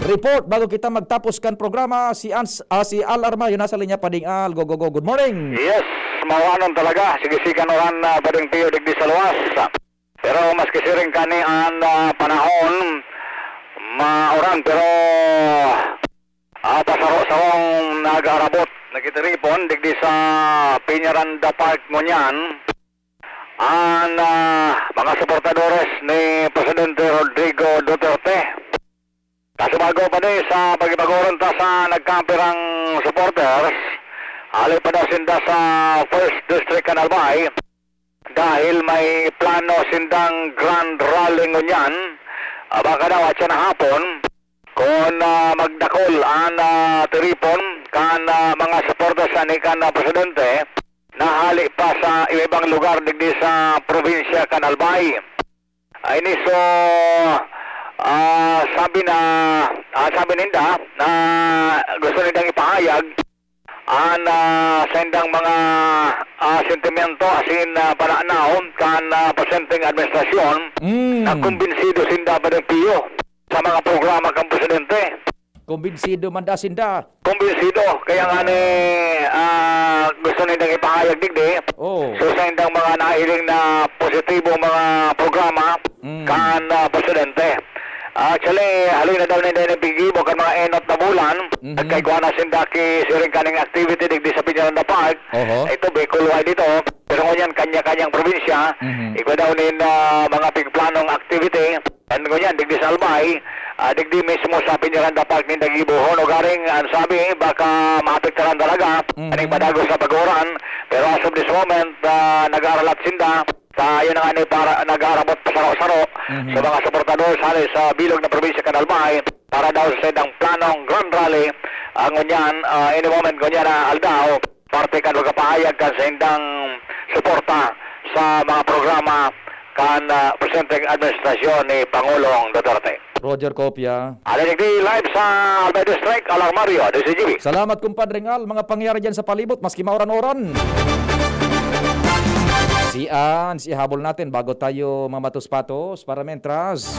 Report bago kita magtapos kan programa, si Ans-, ah, si Al Armayo nasa linya pa ding. Al, go, go, go. Good morning. Yes, mawanon talaga. Sige, sige, kan uran na bading tiyo digdi sa luwas. Pero maski siring kani an, ah, panahon, mauran, pero, ah, pasaro-sarong nag-aarabot, nagtitiripon digdi sa Peñaranda Park ngunyan. An, ah, mga suportadores ni Presidente Rodrigo Duterte. Kasubago pa ni sa pagkipag-orong ta sa nagkapirang supporters, hali pa daw sinda sa First District kan Albay dahil may plano sindang grand rally ngunyan. Ah, baka daw atyan na hapon, kun, ah, magdakul an, ah, tiripon kan, ah, mga supporters ani kan, ah, presidente na hali pa sa iba-ibang lugar digdi sa probinsya kan Albay. Ay, ni, so, ah, sabi na, ah, sabi ninda na gusto nindang ipahayag an, ah, saindang mga, ah, sentimento asin, ah, pananaw kan, ah, presenteng administrasyon Mm. na kumbinsido sinda, Padre Pio, sa mga programa kan presidente. Kumbinsido man da sinda. Kumbinsido. Kaya nga ni, ah, gusto nindang ipahayag digdi. Oh. So, sa indang mga nahiling na positibong mga programa Mm. kan, ah, presidente. Actually, haloy na daw ninda ini piggibo kan mga enot na bulan. Mhm. Nagkaigwa na sinda ki siring kaning activity digdi sa Peñaranda Park. Oho. Ito, Bicol wide ito. Pero ngunyan, kanya-kanyang probinsya. Mhm. Igwa daw nin, ah, mga pigplanong activity. And ngunyan, digdi sa Albay, ah, digdi mismo sa Peñaranda Park ninda gibohon. Ugaring, ang sabi, baka maapektaran talaga, Mm. aning padagos sa pag-uran. Pero as of this moment, ah, nag-aaralat sinda. Sa, yun na nga ni, para, nag-aarabot pa saro-saro Mhm. sa mga suportador sa, sa bilog na probinsya kan Albay para daw sa saindang planong Grand Rally. Ang ngunyan, ah, any moment, ngunyan na aldaw, parte kan pagkapahayag kan saindang suporta sa mga programa kan, ah, presenteng administrasyon ni Pangulong Duterte. Roger Copia. Alin digdi live sa Albay District, Alarmario, D C G B. Salamat, kumpadre Ngal. Mga pangyayari dyan sa palibot, maski mauran-uran. Si Ans, ihabol natin bago tayo mamatos-patos para mentras.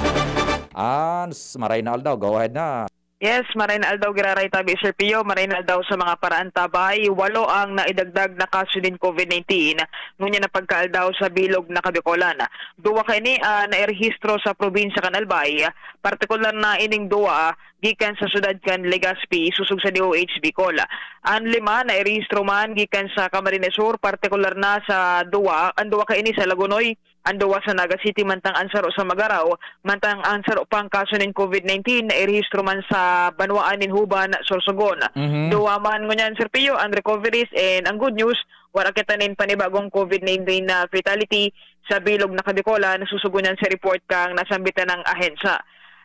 Ans, maray na aldaw, go ahead na. Yes, maray na aldaw giraray tabi, Sir Pio, maray na aldaw sa mga paraantabay. Walo ang naidagdag na kaso nin COVID nineteen, ngunyan na pagkaaldaw sa bilog na Kabikolan. Duwa kaini, ah, nairehistro sa probinsya kan Albay, partikular na ining duwa gikan sa syudad kan Legazpi, sosog sa D O H Bicol. An lima nairehistro man gikan sa Camarines Sur, partikular na sa duwa, an duwa kaini sa Lagonoy, an duwa sa Naga City, mantang an saro sa Magarao, mantang an saro pang kaso nin COVID nineteen nairehistro man sa banwaan nin Huban, Sorsogon. Mhm. Duwa man ngunyan, Sir Pio, an recoveries, and ang good news, wara kita nin panibagong COVID nineteen na fatality sa bilog na Kabikolan, sosog ngunyan sa report kan nasambitan na ahensya.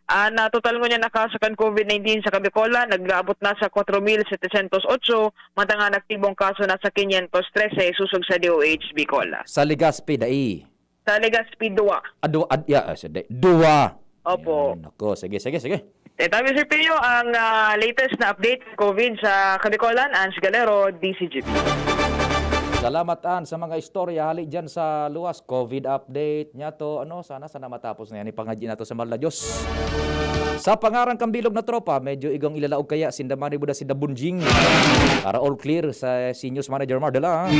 An, ah, total ngunyan na kaso kan COVID nineteen sa Kabicolan nag-aabot na sa kwatro mil setecientos otso, mantang an aktibong kaso nasa quinientos trese, sosog sa D O H Bicol. Sa Legazpi, dai. Sa Legazpi, duwa. Ah, duwa, ad-, ya, ah, sa de-, duwa. Opo. Yan, nako, sige, sige, sige. Eh, tabi, Sir Pio, ang, ah, latest na update ng COVID sa Kabicolan, Ans Galero, D C G P. Salamat, Ans, sa mga istorya hali dyan sa luwas. COVID update niya to. Ano, sana, sana matapos na yan. Ipangadyi na to sa mahal na Diyos. Sa pangaran kang bilog na tropa, medyo igong ilalaog kaya, sinda Manny Buda, sinda Bunjing. Para all clear sa si News Manager Mardela.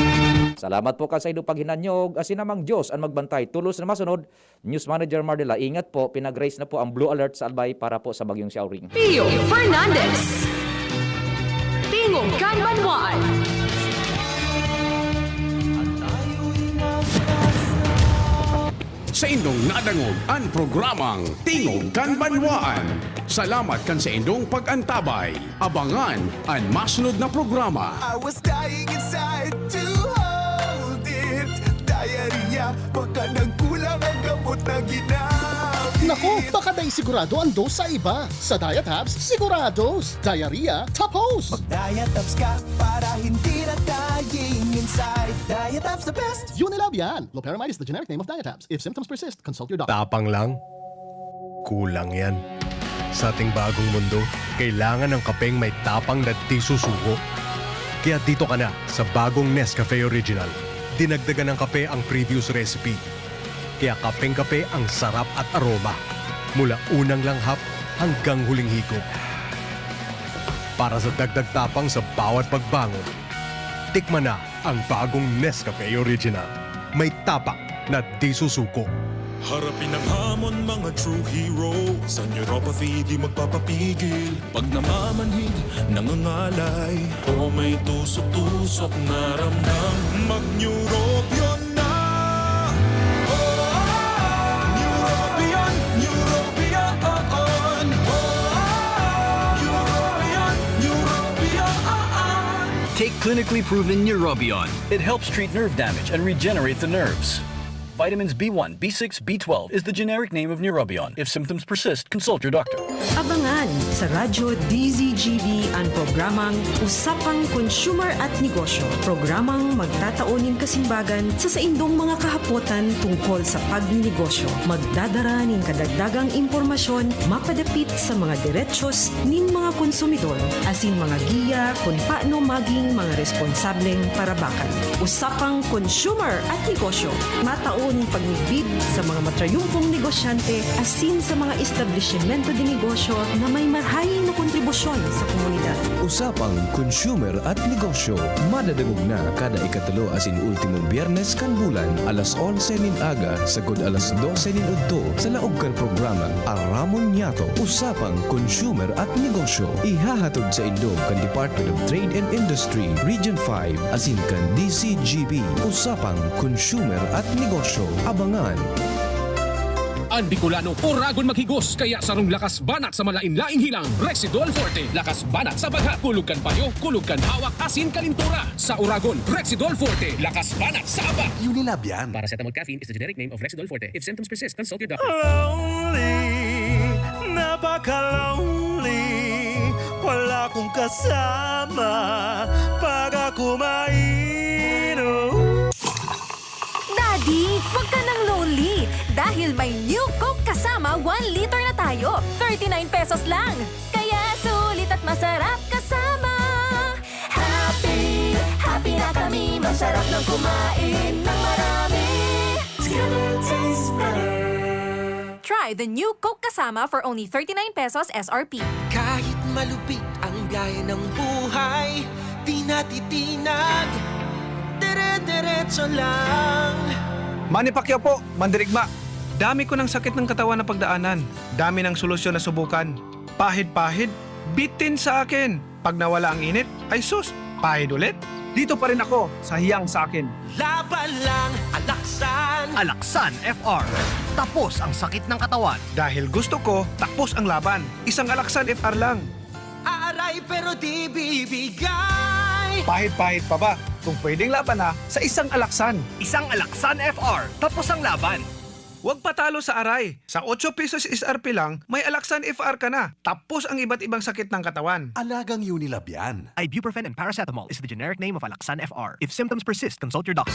Salamat po kan saindong paghinanyog. Asin namang Diyos ang magbantay. Tolos na masunod. News Manager Mardela, ingat po, pinag-raise na po ang blue alert sa Albay para po sa Bagyong Xiaoring. Pio Fernandez. Tingog kan Banwaan. Saindong nadangog an programang Tingog kan Banwaan. Salamat kan saindong pag-antabay. Abangan an masunod na programa. I was dying inside to hold it. Diarrhea, baka nagkulang ang gamot na ginamit. Naku, baka dai sigurado ang dose sa iba. Sa Diatabs, sigurados. Diarrhea, tapos. Mag Diatabs ka para hindi na dying inside. Diatabs the best. Unilab yan. Loperamide is the generic name of Diatabs. If symptoms persist, consult your doctor. Tapang lang? Kulang yan. Sa ating bagong mundo, kailangan ng kapeng may tapang na di susuko. Kaya dito ka na sa bagong Nescafe Original. Dinagdagan ng kape ang previous recipe. Kaya kapeng-kape ang sarap at aroma. Mula unang langhap hanggang huling higop. Para sa dagdag tapang sa bawat pagbangon, tikman na ang bagong Nescafe Original. May tapang na di susuko. Harapin ang hamon, mga true heroes. Sa neuropathy, di magpapapigil. Pag namamanhid, nangangalay, o may tusok-tusok na ramdam, mag-Neurobion na. Oh, Neurobion, Neurobion. Oh, Neurobion, Neurobion. Take clinically proven Neurobion. It helps treat nerve damage and regenerate the nerves. Vitamins B one, B six, B twelve is the generic name of Neurobion. If symptoms persist, consult your doctor. Abangan sa Radyo D Z G B an programang Usapang Consumer at Negosyo, programang magtatao nin kasimbagan sa saindong mga kahapotan tungkol sa pagninegosyo. Magdadara nin kadagdagang impormasyon mapadapit sa mga derechos nin mga konsumidor, asin mga giya kun paano maging mga responsableng parabakan. Usapang Consumer at Negosyo, matao nin pagmidbid sa mga matrayumpong negosyante asin sa mga establisimento de negosyo na may marhay na kontribusyon sa komunidad. Usapang Consumer at Negosyo, madadangog na kada ikatulo asin ultimong Biyernes kan bulan, alas onse nin aga sagkod alas dose nin udto, sa laog kan programang Aramon Niyato, Usapang Consumer at Negosyo. Ihahatod saindo kan Department of Trade and Industry, Region five, asin kan D C G B, Usapang Consumer at Negosyo. Abangan! An Bicolano, oragon maghigos, kaya sarong lakas banat sa malain-laing hilang, Rexidol Forte. Lakas banat sa bagha, kulog kan payo, kulog kan hawak, asin kalintura. Sa oragon, Rexidol Forte, lakas banat sa aba. Unilab yan. Paracetamol caffeine is the generic name of Rexidol Forte. If symptoms persist, consult your doctor. Lonely, napaka-lonely. Wala akong kasama pag ako mainom. Daddy, wag ka nang lonely dahil may New Coke Kasama one liter na tayo. Thirty-nine pesos lang. Kaya sulit at masarap kasama. Happy, happy na kami. Masarap nang kumain ng marami. Together tastes better. Try the New Coke Kasama for only thirty-nine pesos S R P. Kahit malupit ang biyahe ng buhay, di natitinag, dire-diretso lang. Manny Pacquiao po, mandirigma. Dami ko ng sakit ng katawan na pagdaanan. Dami ng solusyon na subukan. Pahid-pahid, bitin sa akin. Pag nawala ang init, ay sus, pahid ulit. Dito pa rin ako sa hiyang sa akin. Laban lang, Alaksan. Alaksan F R. Tapos ang sakit ng katawan. Dahil gusto ko, tapos ang laban. Isang Alaksan F R lang. Aaray pero di bibigay. Pahid-pahid pa ba? Kung pwedeng laban na, sa isang Alaksan. Isang Alaksan F R, tapos ang laban. Huwag patalo sa aray. Sa otso pesos S R P lang, may Alaxan F R ka na. Tapos ang iba't ibang sakit ng katawan. Alagang Unilab yan. Ibuprofen and paracetamol is the generic name of Alaxan F R. If symptoms persist, consult your doctor.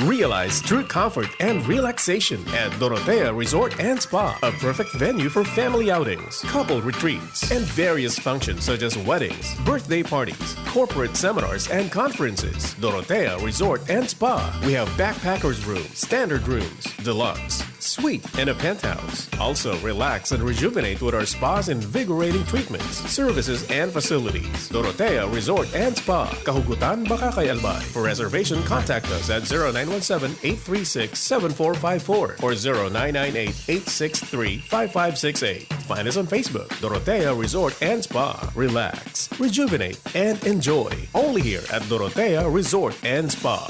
Realize true comfort and relaxation at Dorotea Resort and Spa, a perfect venue for family outings, couple retreats, and various functions such as weddings, birthday parties, corporate seminars, and conferences. Dorotea Resort and Spa. We have backpackers room, standard rooms, deluxe, suite, and a penthouse. Also, relax and rejuvenate with our spa's invigorating treatments, services, and facilities. Dorotea Resort and Spa, Kahugutan, Bacacay, Albay. For reservation, contact us at zero nine one seven, eight three six, seven four five four or zero nine nine eight, eight six three, five five six eight. Find us on Facebook, Dorotea Resort and Spa. Relax, rejuvenate, and enjoy. Only here at Dorotea Resort and Spa.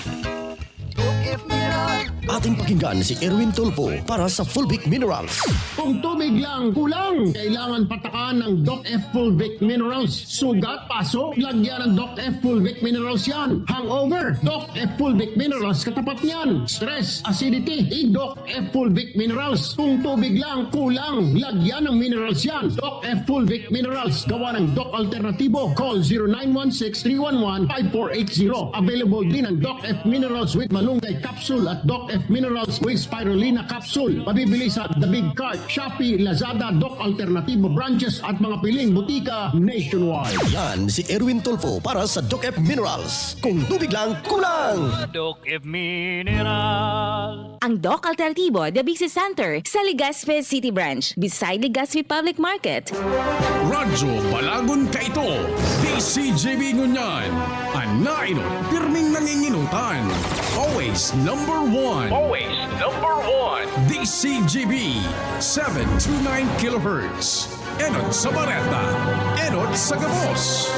Ating pakinggan si Erwin Tulfo para sa Fulvic Minerals. Kung tubig lang kulang, kailangan patakan ng Doc F Fulvic Minerals. Sugat, paso, lagyan ng Doc F Fulvic Minerals yan. Hangover, Doc F Fulvic Minerals katapat niyan. Stress, acidity, i-Doc F Fulvic Minerals. Kung tubig lang kulang, lagyan ng minerals yan. Doc F Fulvic Minerals, gawa ng Doc Alternatibo. Call zero nine one six three one one five four eight zero. Available din ang Doc F Minerals with Malunggay Capsule at Doc F Minerals with Spirulina Capsule. Mabibili sa The Big Cart, Shopee, Lazada, Doc Alternativo branches at mga piling butika nationwide. Yan si Erwin Tulfo para sa Doc F Minerals. Kung tubig lang, kulang! Doc F Mineral. Ang Doc Alternativo Diabetes Center sa Legazpi City Branch, beside Legazpi Public Market. Radyo Balagon Kaito, D C G B ngunyan. An nainot, pirming nanginginutan. Always number one. Always number one. D C G B, seven two nine kilohertz. Enot sa bareta, enot sa gabos.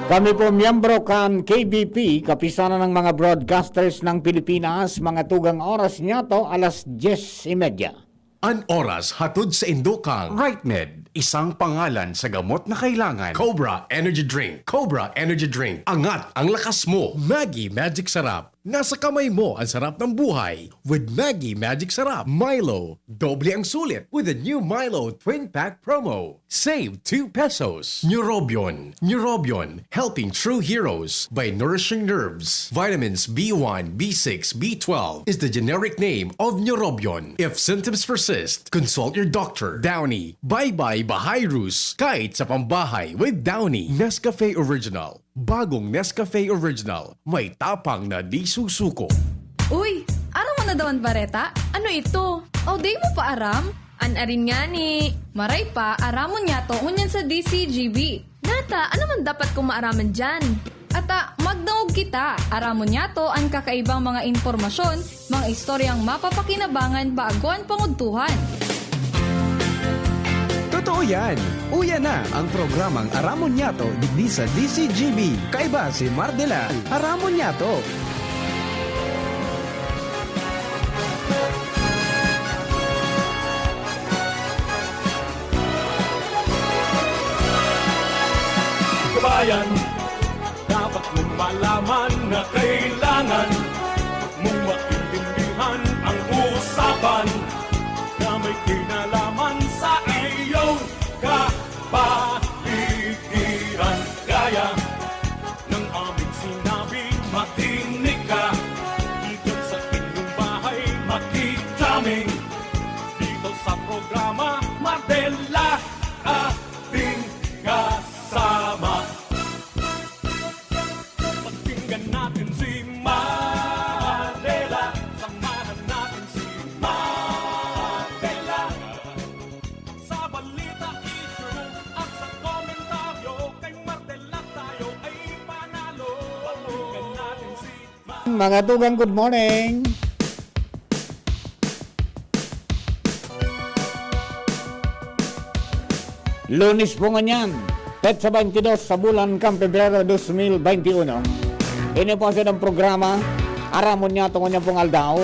Kami po miyembro kan K B P, Kapisanan ng mga Broadcasters ng Pilipinas, mga tugang oras niyato, alas dyes y media. An oras hatod saindo kan RightMed, isang pangalan sa gamot na kailangan. Cobra Energy Drink, Cobra Energy Drink, angat ang lakas mo. Maggi Magic Sarap, nasa kamay mo ang sarap ng buhay with Maggi Magic Sarap. Milo, doble ang sulit with the new Milo Twin Pack Promo. Save two pesos. Neurobion, Neurobion, helping true heroes by nourishing nerves. Vitamins B one, B six, B twelve is the generic name of Neurobion. If symptoms persist, consult your doctor. Downy, bye-bye Bahayrus, kahit sa pambahay with Downy. Nescafe Original, bagong Nescafe Original, may tapang na di susuko. Uy, aram mo na daw an bareta? Ano ito? O, di mo pa aram? An arin ngani. Maray pa, aramon niyato ngunyan sa D C G B. Nata, ano man dapat kong maaraman diyan? Ata, magdangog kita. Aramon niyato an kakaibang mga impormasyon, mga istoryang mapapakinabangan bago an pangudtuhan. Totoo yan! Uya na ang programang Aramon Niyato digdi sa D C G B. Kaiba si Mardela. Aramon Niyato! Kabayan, dapat mong malaman na kailangan mong maintindihan ang usapan na may kinalaman sa iyong kapaligiran. Gaya ng aming sinabi, makinig ka. Dito sa inyong bahay, makijaming. Dito sa programa, Mardela, ating kasama. Pakinggan natin si Mardela. Samahan natin si Mardela. Sa balita, issue, at sa komentaryo, kay Mardela tayo ay panalo. Pakinggan natin si Mga tugang, good morning! Lunes po ngunyan, petsa twenty-dos sa bulan kan Pebrero dos mil veintiuno. Ini po ang sinong programa, Aramon Niyato ngunyan pong aldaw.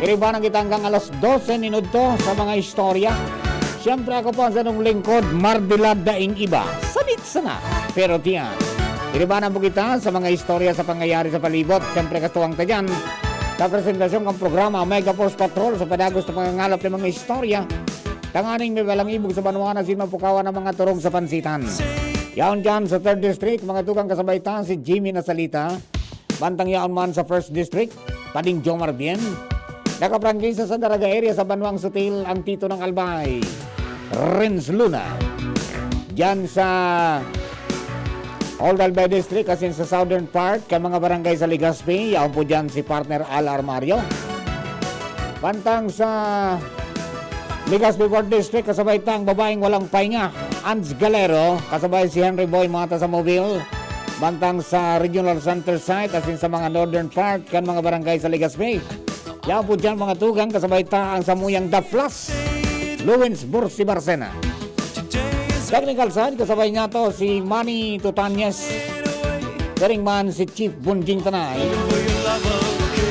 Iribanan kita hanggang alas dose nin udto sa mga istorya. Siyempre, ako po ang sinong lingkod, Mardela, daing iba. Sabit sana, pero tiyan. Iribanan po kita sa mga istorya sa pangyayari sa palibot. Siyempre, katuwang ta dyan, Sa presentasyon kan programa, Mega Force Patrol sa padagos na pangangalap ng mga istorya tanganing may balangibog sa banwa na sinmapukawan ng mga turog sa pansitan. Yaon dyan sa third District, mga tugang, kasabay ta si Jimmy Nasalita. Bantang yaon man sa first District, Pading Jomar Bien. Nakaprangkisa sa Daraga area sa Banwang Sutil ang Tito ng Albay, Renz Luna. Diyan sa Old Albay District, asin sa Southern Part, kan mga barangay sa Legazpi, yaon po diyan si Partner Al Armario. Bantang sa Legazpi Fourth District, kasabay ta ang babaeng walang pahinga, Ans Galero, kasabay si Henry Boy Mata sa Mobile. Bantang sa Regional Center Site, asin sa mga Northern Part, kan mga barangay sa Legazpi. Yaon po diyan, mga tugang, kasabay ta ang samuyang The Flash, Lawrence Bursi Barcena. Technical side, kasabay niya to si Manny Tutanyes. Siring man si Chief Bunjing Tanay.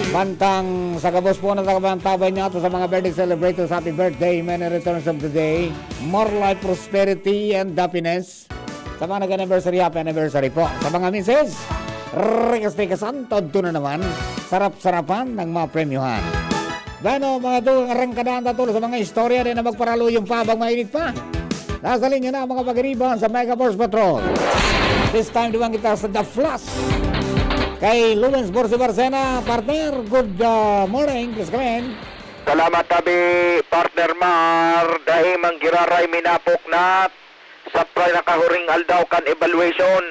Bantang sa gabos po na tagabantabay niya to sa mga birthday celebrators, happy birthday, many returns of the day, more life, prosperity, and happiness. Sa mga nag-anniversary, happy anniversary po. Sa mga misis, rikas-rikas, santo na naman, sarap-sarapan ng mga premyohan. Bueno, mga tugang, arangkadahan ta tulos sa mga istorya din na magparaluyon pa habang mainit pa. Nasa linya na ang mga pagiriban sa Mega Force Patrol. This time, duman kita sa The Flash. Kay Lawrence Borsi Barcena, partner, good uh, morning. Please come in. Salamat tabi, partner Mar. Dai man giraray minapok na sa pinakahuring aldaw kan evaluation.